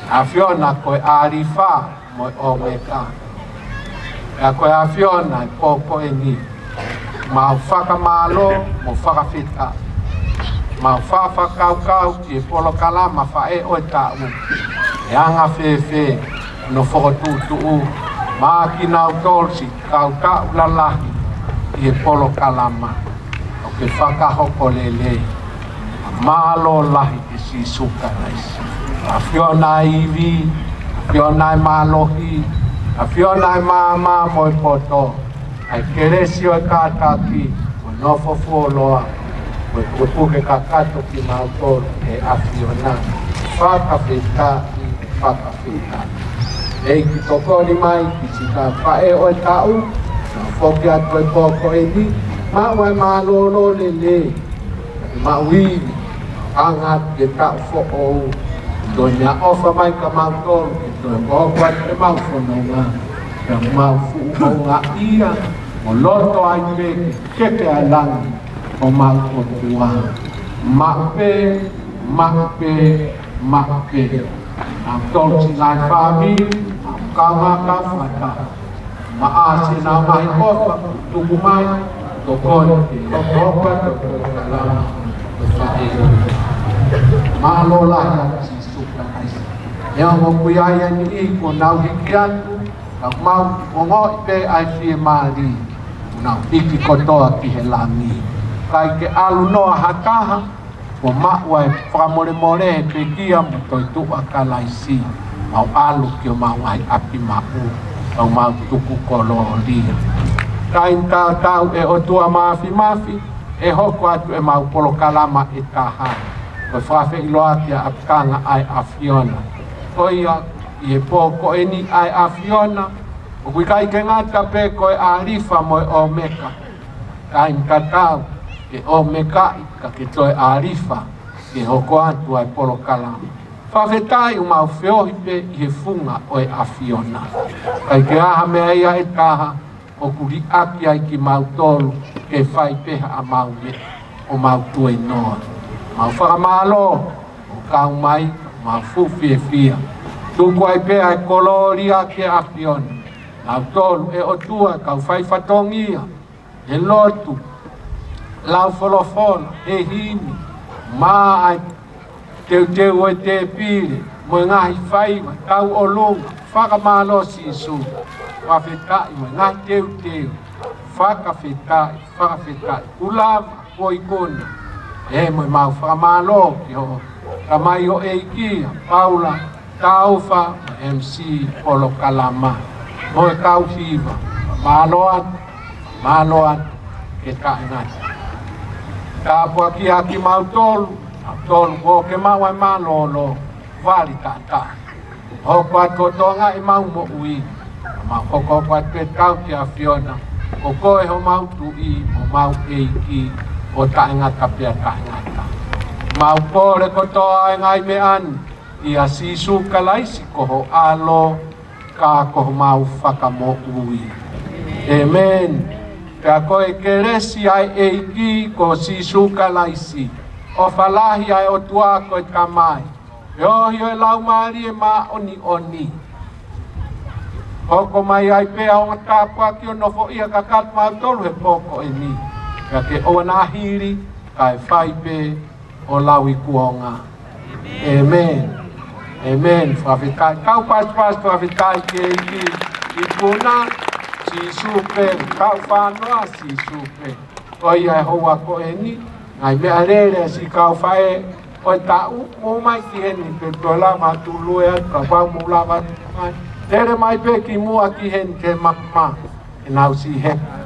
ʻAfiona ko e ʻAlifa mo e ʻOmeka. Pea ko e ʻAfiona e pō ko eni. Mau fakamālō mo fakafetaʻi. Mau fakakaukau ki he polokalama faʻē ʻo e taʻu. ʻE anga fēfē hono fokotuʻutuʻu maʻa kinautolu siʻi kau taʻu lalahi ʻi he polokalama. ʻOku ke fakahoko lelei. Mālō lahi ki he Sīsū Kalaisi. ʻAfiona e ivi, ʻAfiona e mālohi, ʻAfiona e maama mo e poto. ʻA e kelesi ʻo e kātaki, mo e nofo fuoloa, mo e puke kakato kimautolu ʻe ʻAfiona. Fakafetaʻi, fakafetaʻi. ʻEiki tokoni mai ki siʻi kau faʻē ʻo e taʻu, nau foki atu e pō ko eni, maʻu e mālōlō lelei, maʻu ivi, anga ke taʻu foʻou, toe meʻaʻofa mai kia mautolu, ke toe hoko atu ke mau fononga, ke mau fuʻu houngaʻia, mo loto ai pē ke ke ʻalangi, ʻo mau ʻOtua. Maʻu pē, maʻu pē, maʻu pē. Nautolu siʻi ngaahi fāmili, kaungā kau fakataha. Maʻa siʻenau ngaahi ʻofa, tuku mai, tokoni, tokoni, tokoni, kalama, tokoni. Mālō lahi ʻa Sīsū Kalaisi. ʻE ongo kui ai ʻa e niʻihi kuo nau hiki atu, ka mau ongoʻi pē ʻa e fiemālie, nau hiki kotoa ki he langi. ʻIkai ke ʻalu noa ha taha, kuo maʻu ʻa e fakamolemole he pekia mo e toetuʻu ʻa Kalaisi, mau ʻalu ki homau ngaahi ʻapi maʻu, mau mau tuku kolōlia. Taimi tatau ʻe ʻOtua Māfimafi, ʻe hoko atu ʻemau polokalama ʻe taha. Ko e fakafeʻiloaki ʻa e ʻapitanga ʻa e ʻAfiona. Ko ia ʻi he pō ko eni ʻa e ʻAfiona, ʻoku ʻikai ke ngata pē ko e ʻAlifa mo e ʻOmeka. Taimi tatau, ke ʻOmekaʻi ka ke toe ʻAlifa, ke hoko atu ʻa e polokalama. Fakafetaʻi ʻoku mau feohi pē ʻi he funga ʻo e ʻAfiona. ʻIkai ke ʻi ai ha meʻa ia ʻe taha, ʻoku liʻaki ai kimautolu, ke fai pē haʻamau meʻa, ʻo mau tuēnoa. Mau fakamālō, ʻo kau mai, mau fuʻu fiefia. Tuku ai pē ʻa e kolōlia ki he ʻAfiona. Kimoutolu ʻe ʻOtua, kau fai fatongia he lotu, lau folofola, he himi, maʻa e teuteu ʻo e tēpile, mo e ngaahi faiva, tauʻolunga, fakamālō Sīsū, fakafetaʻi mo e ngaahi teuteu, fakafetaʻi, fakafetaʻi, kuo lava, kuo ikuna, ʻe mo e mau fakamālō ki hoʻo tamai ʻo e ʻEiki, ʻa Paula Taufa, mo e M C polokalama, mo e kau hiva, mālō atu, mālō atu, ke taʻengata. Tāpuakiʻi kimautolu, mautolu kuo ke maʻu ʻa e mālōlō, vali taʻataʻa. Hoko atu ʻo tokangaʻi ʻemau moʻui, mau hokohoko atu pē ʻetau tauhi ʻa e ʻAfiona, ko koe homau Tuʻi, homau ʻEiki, ʻo taʻengata pea taʻengata. Mau kole kotoa e ngaahi meʻa ni, ʻia Sīsū Kalaisi ko ho ʻAlo, ka ko homau Fakamoʻui. ʻĒmeni. Pea ko e kelesi ʻa e ʻEiki ko Sīsū Kalaisi, ʻofa lahi ʻa e ʻOtua ko e Tamai, feohi ʻo e Laumālie Māʻoniʻoni, hoko mai ai pē ʻa e ongo tāpuaki ʻo nofoʻia kakato mautolu he pō ko eni, pea ke ʻoua naʻa hili, kae fai pē ʻo lauikuonga. ʻĒmeni. ʻĒmeni. Fakafetaʻi. Kau pasipasi fakafetaʻi ki he ʻEiki, ikuna, Sīsū pē, kau fānau, Sīsū pē. ʻOiauē, houa ko eni, ngaahi meʻalele ʻa e siʻi kau faʻē ʻo e taʻu, mou ō mai ki heni pē, toe lava atu lue atu, kapau mou lava atu mai. Lele mai pē ki muʻa ki heni ke mama. Ke nau siʻi heka.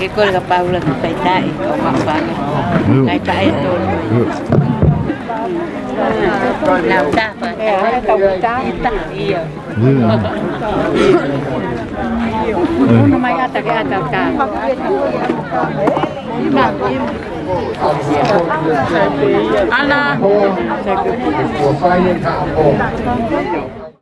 Ke kole ka Paula ki Paitaʻi, ʻo Maʻufanga. Ngai pae tolu. Nau tapa. Ia. Unu mai ata ke ata ka. Ana.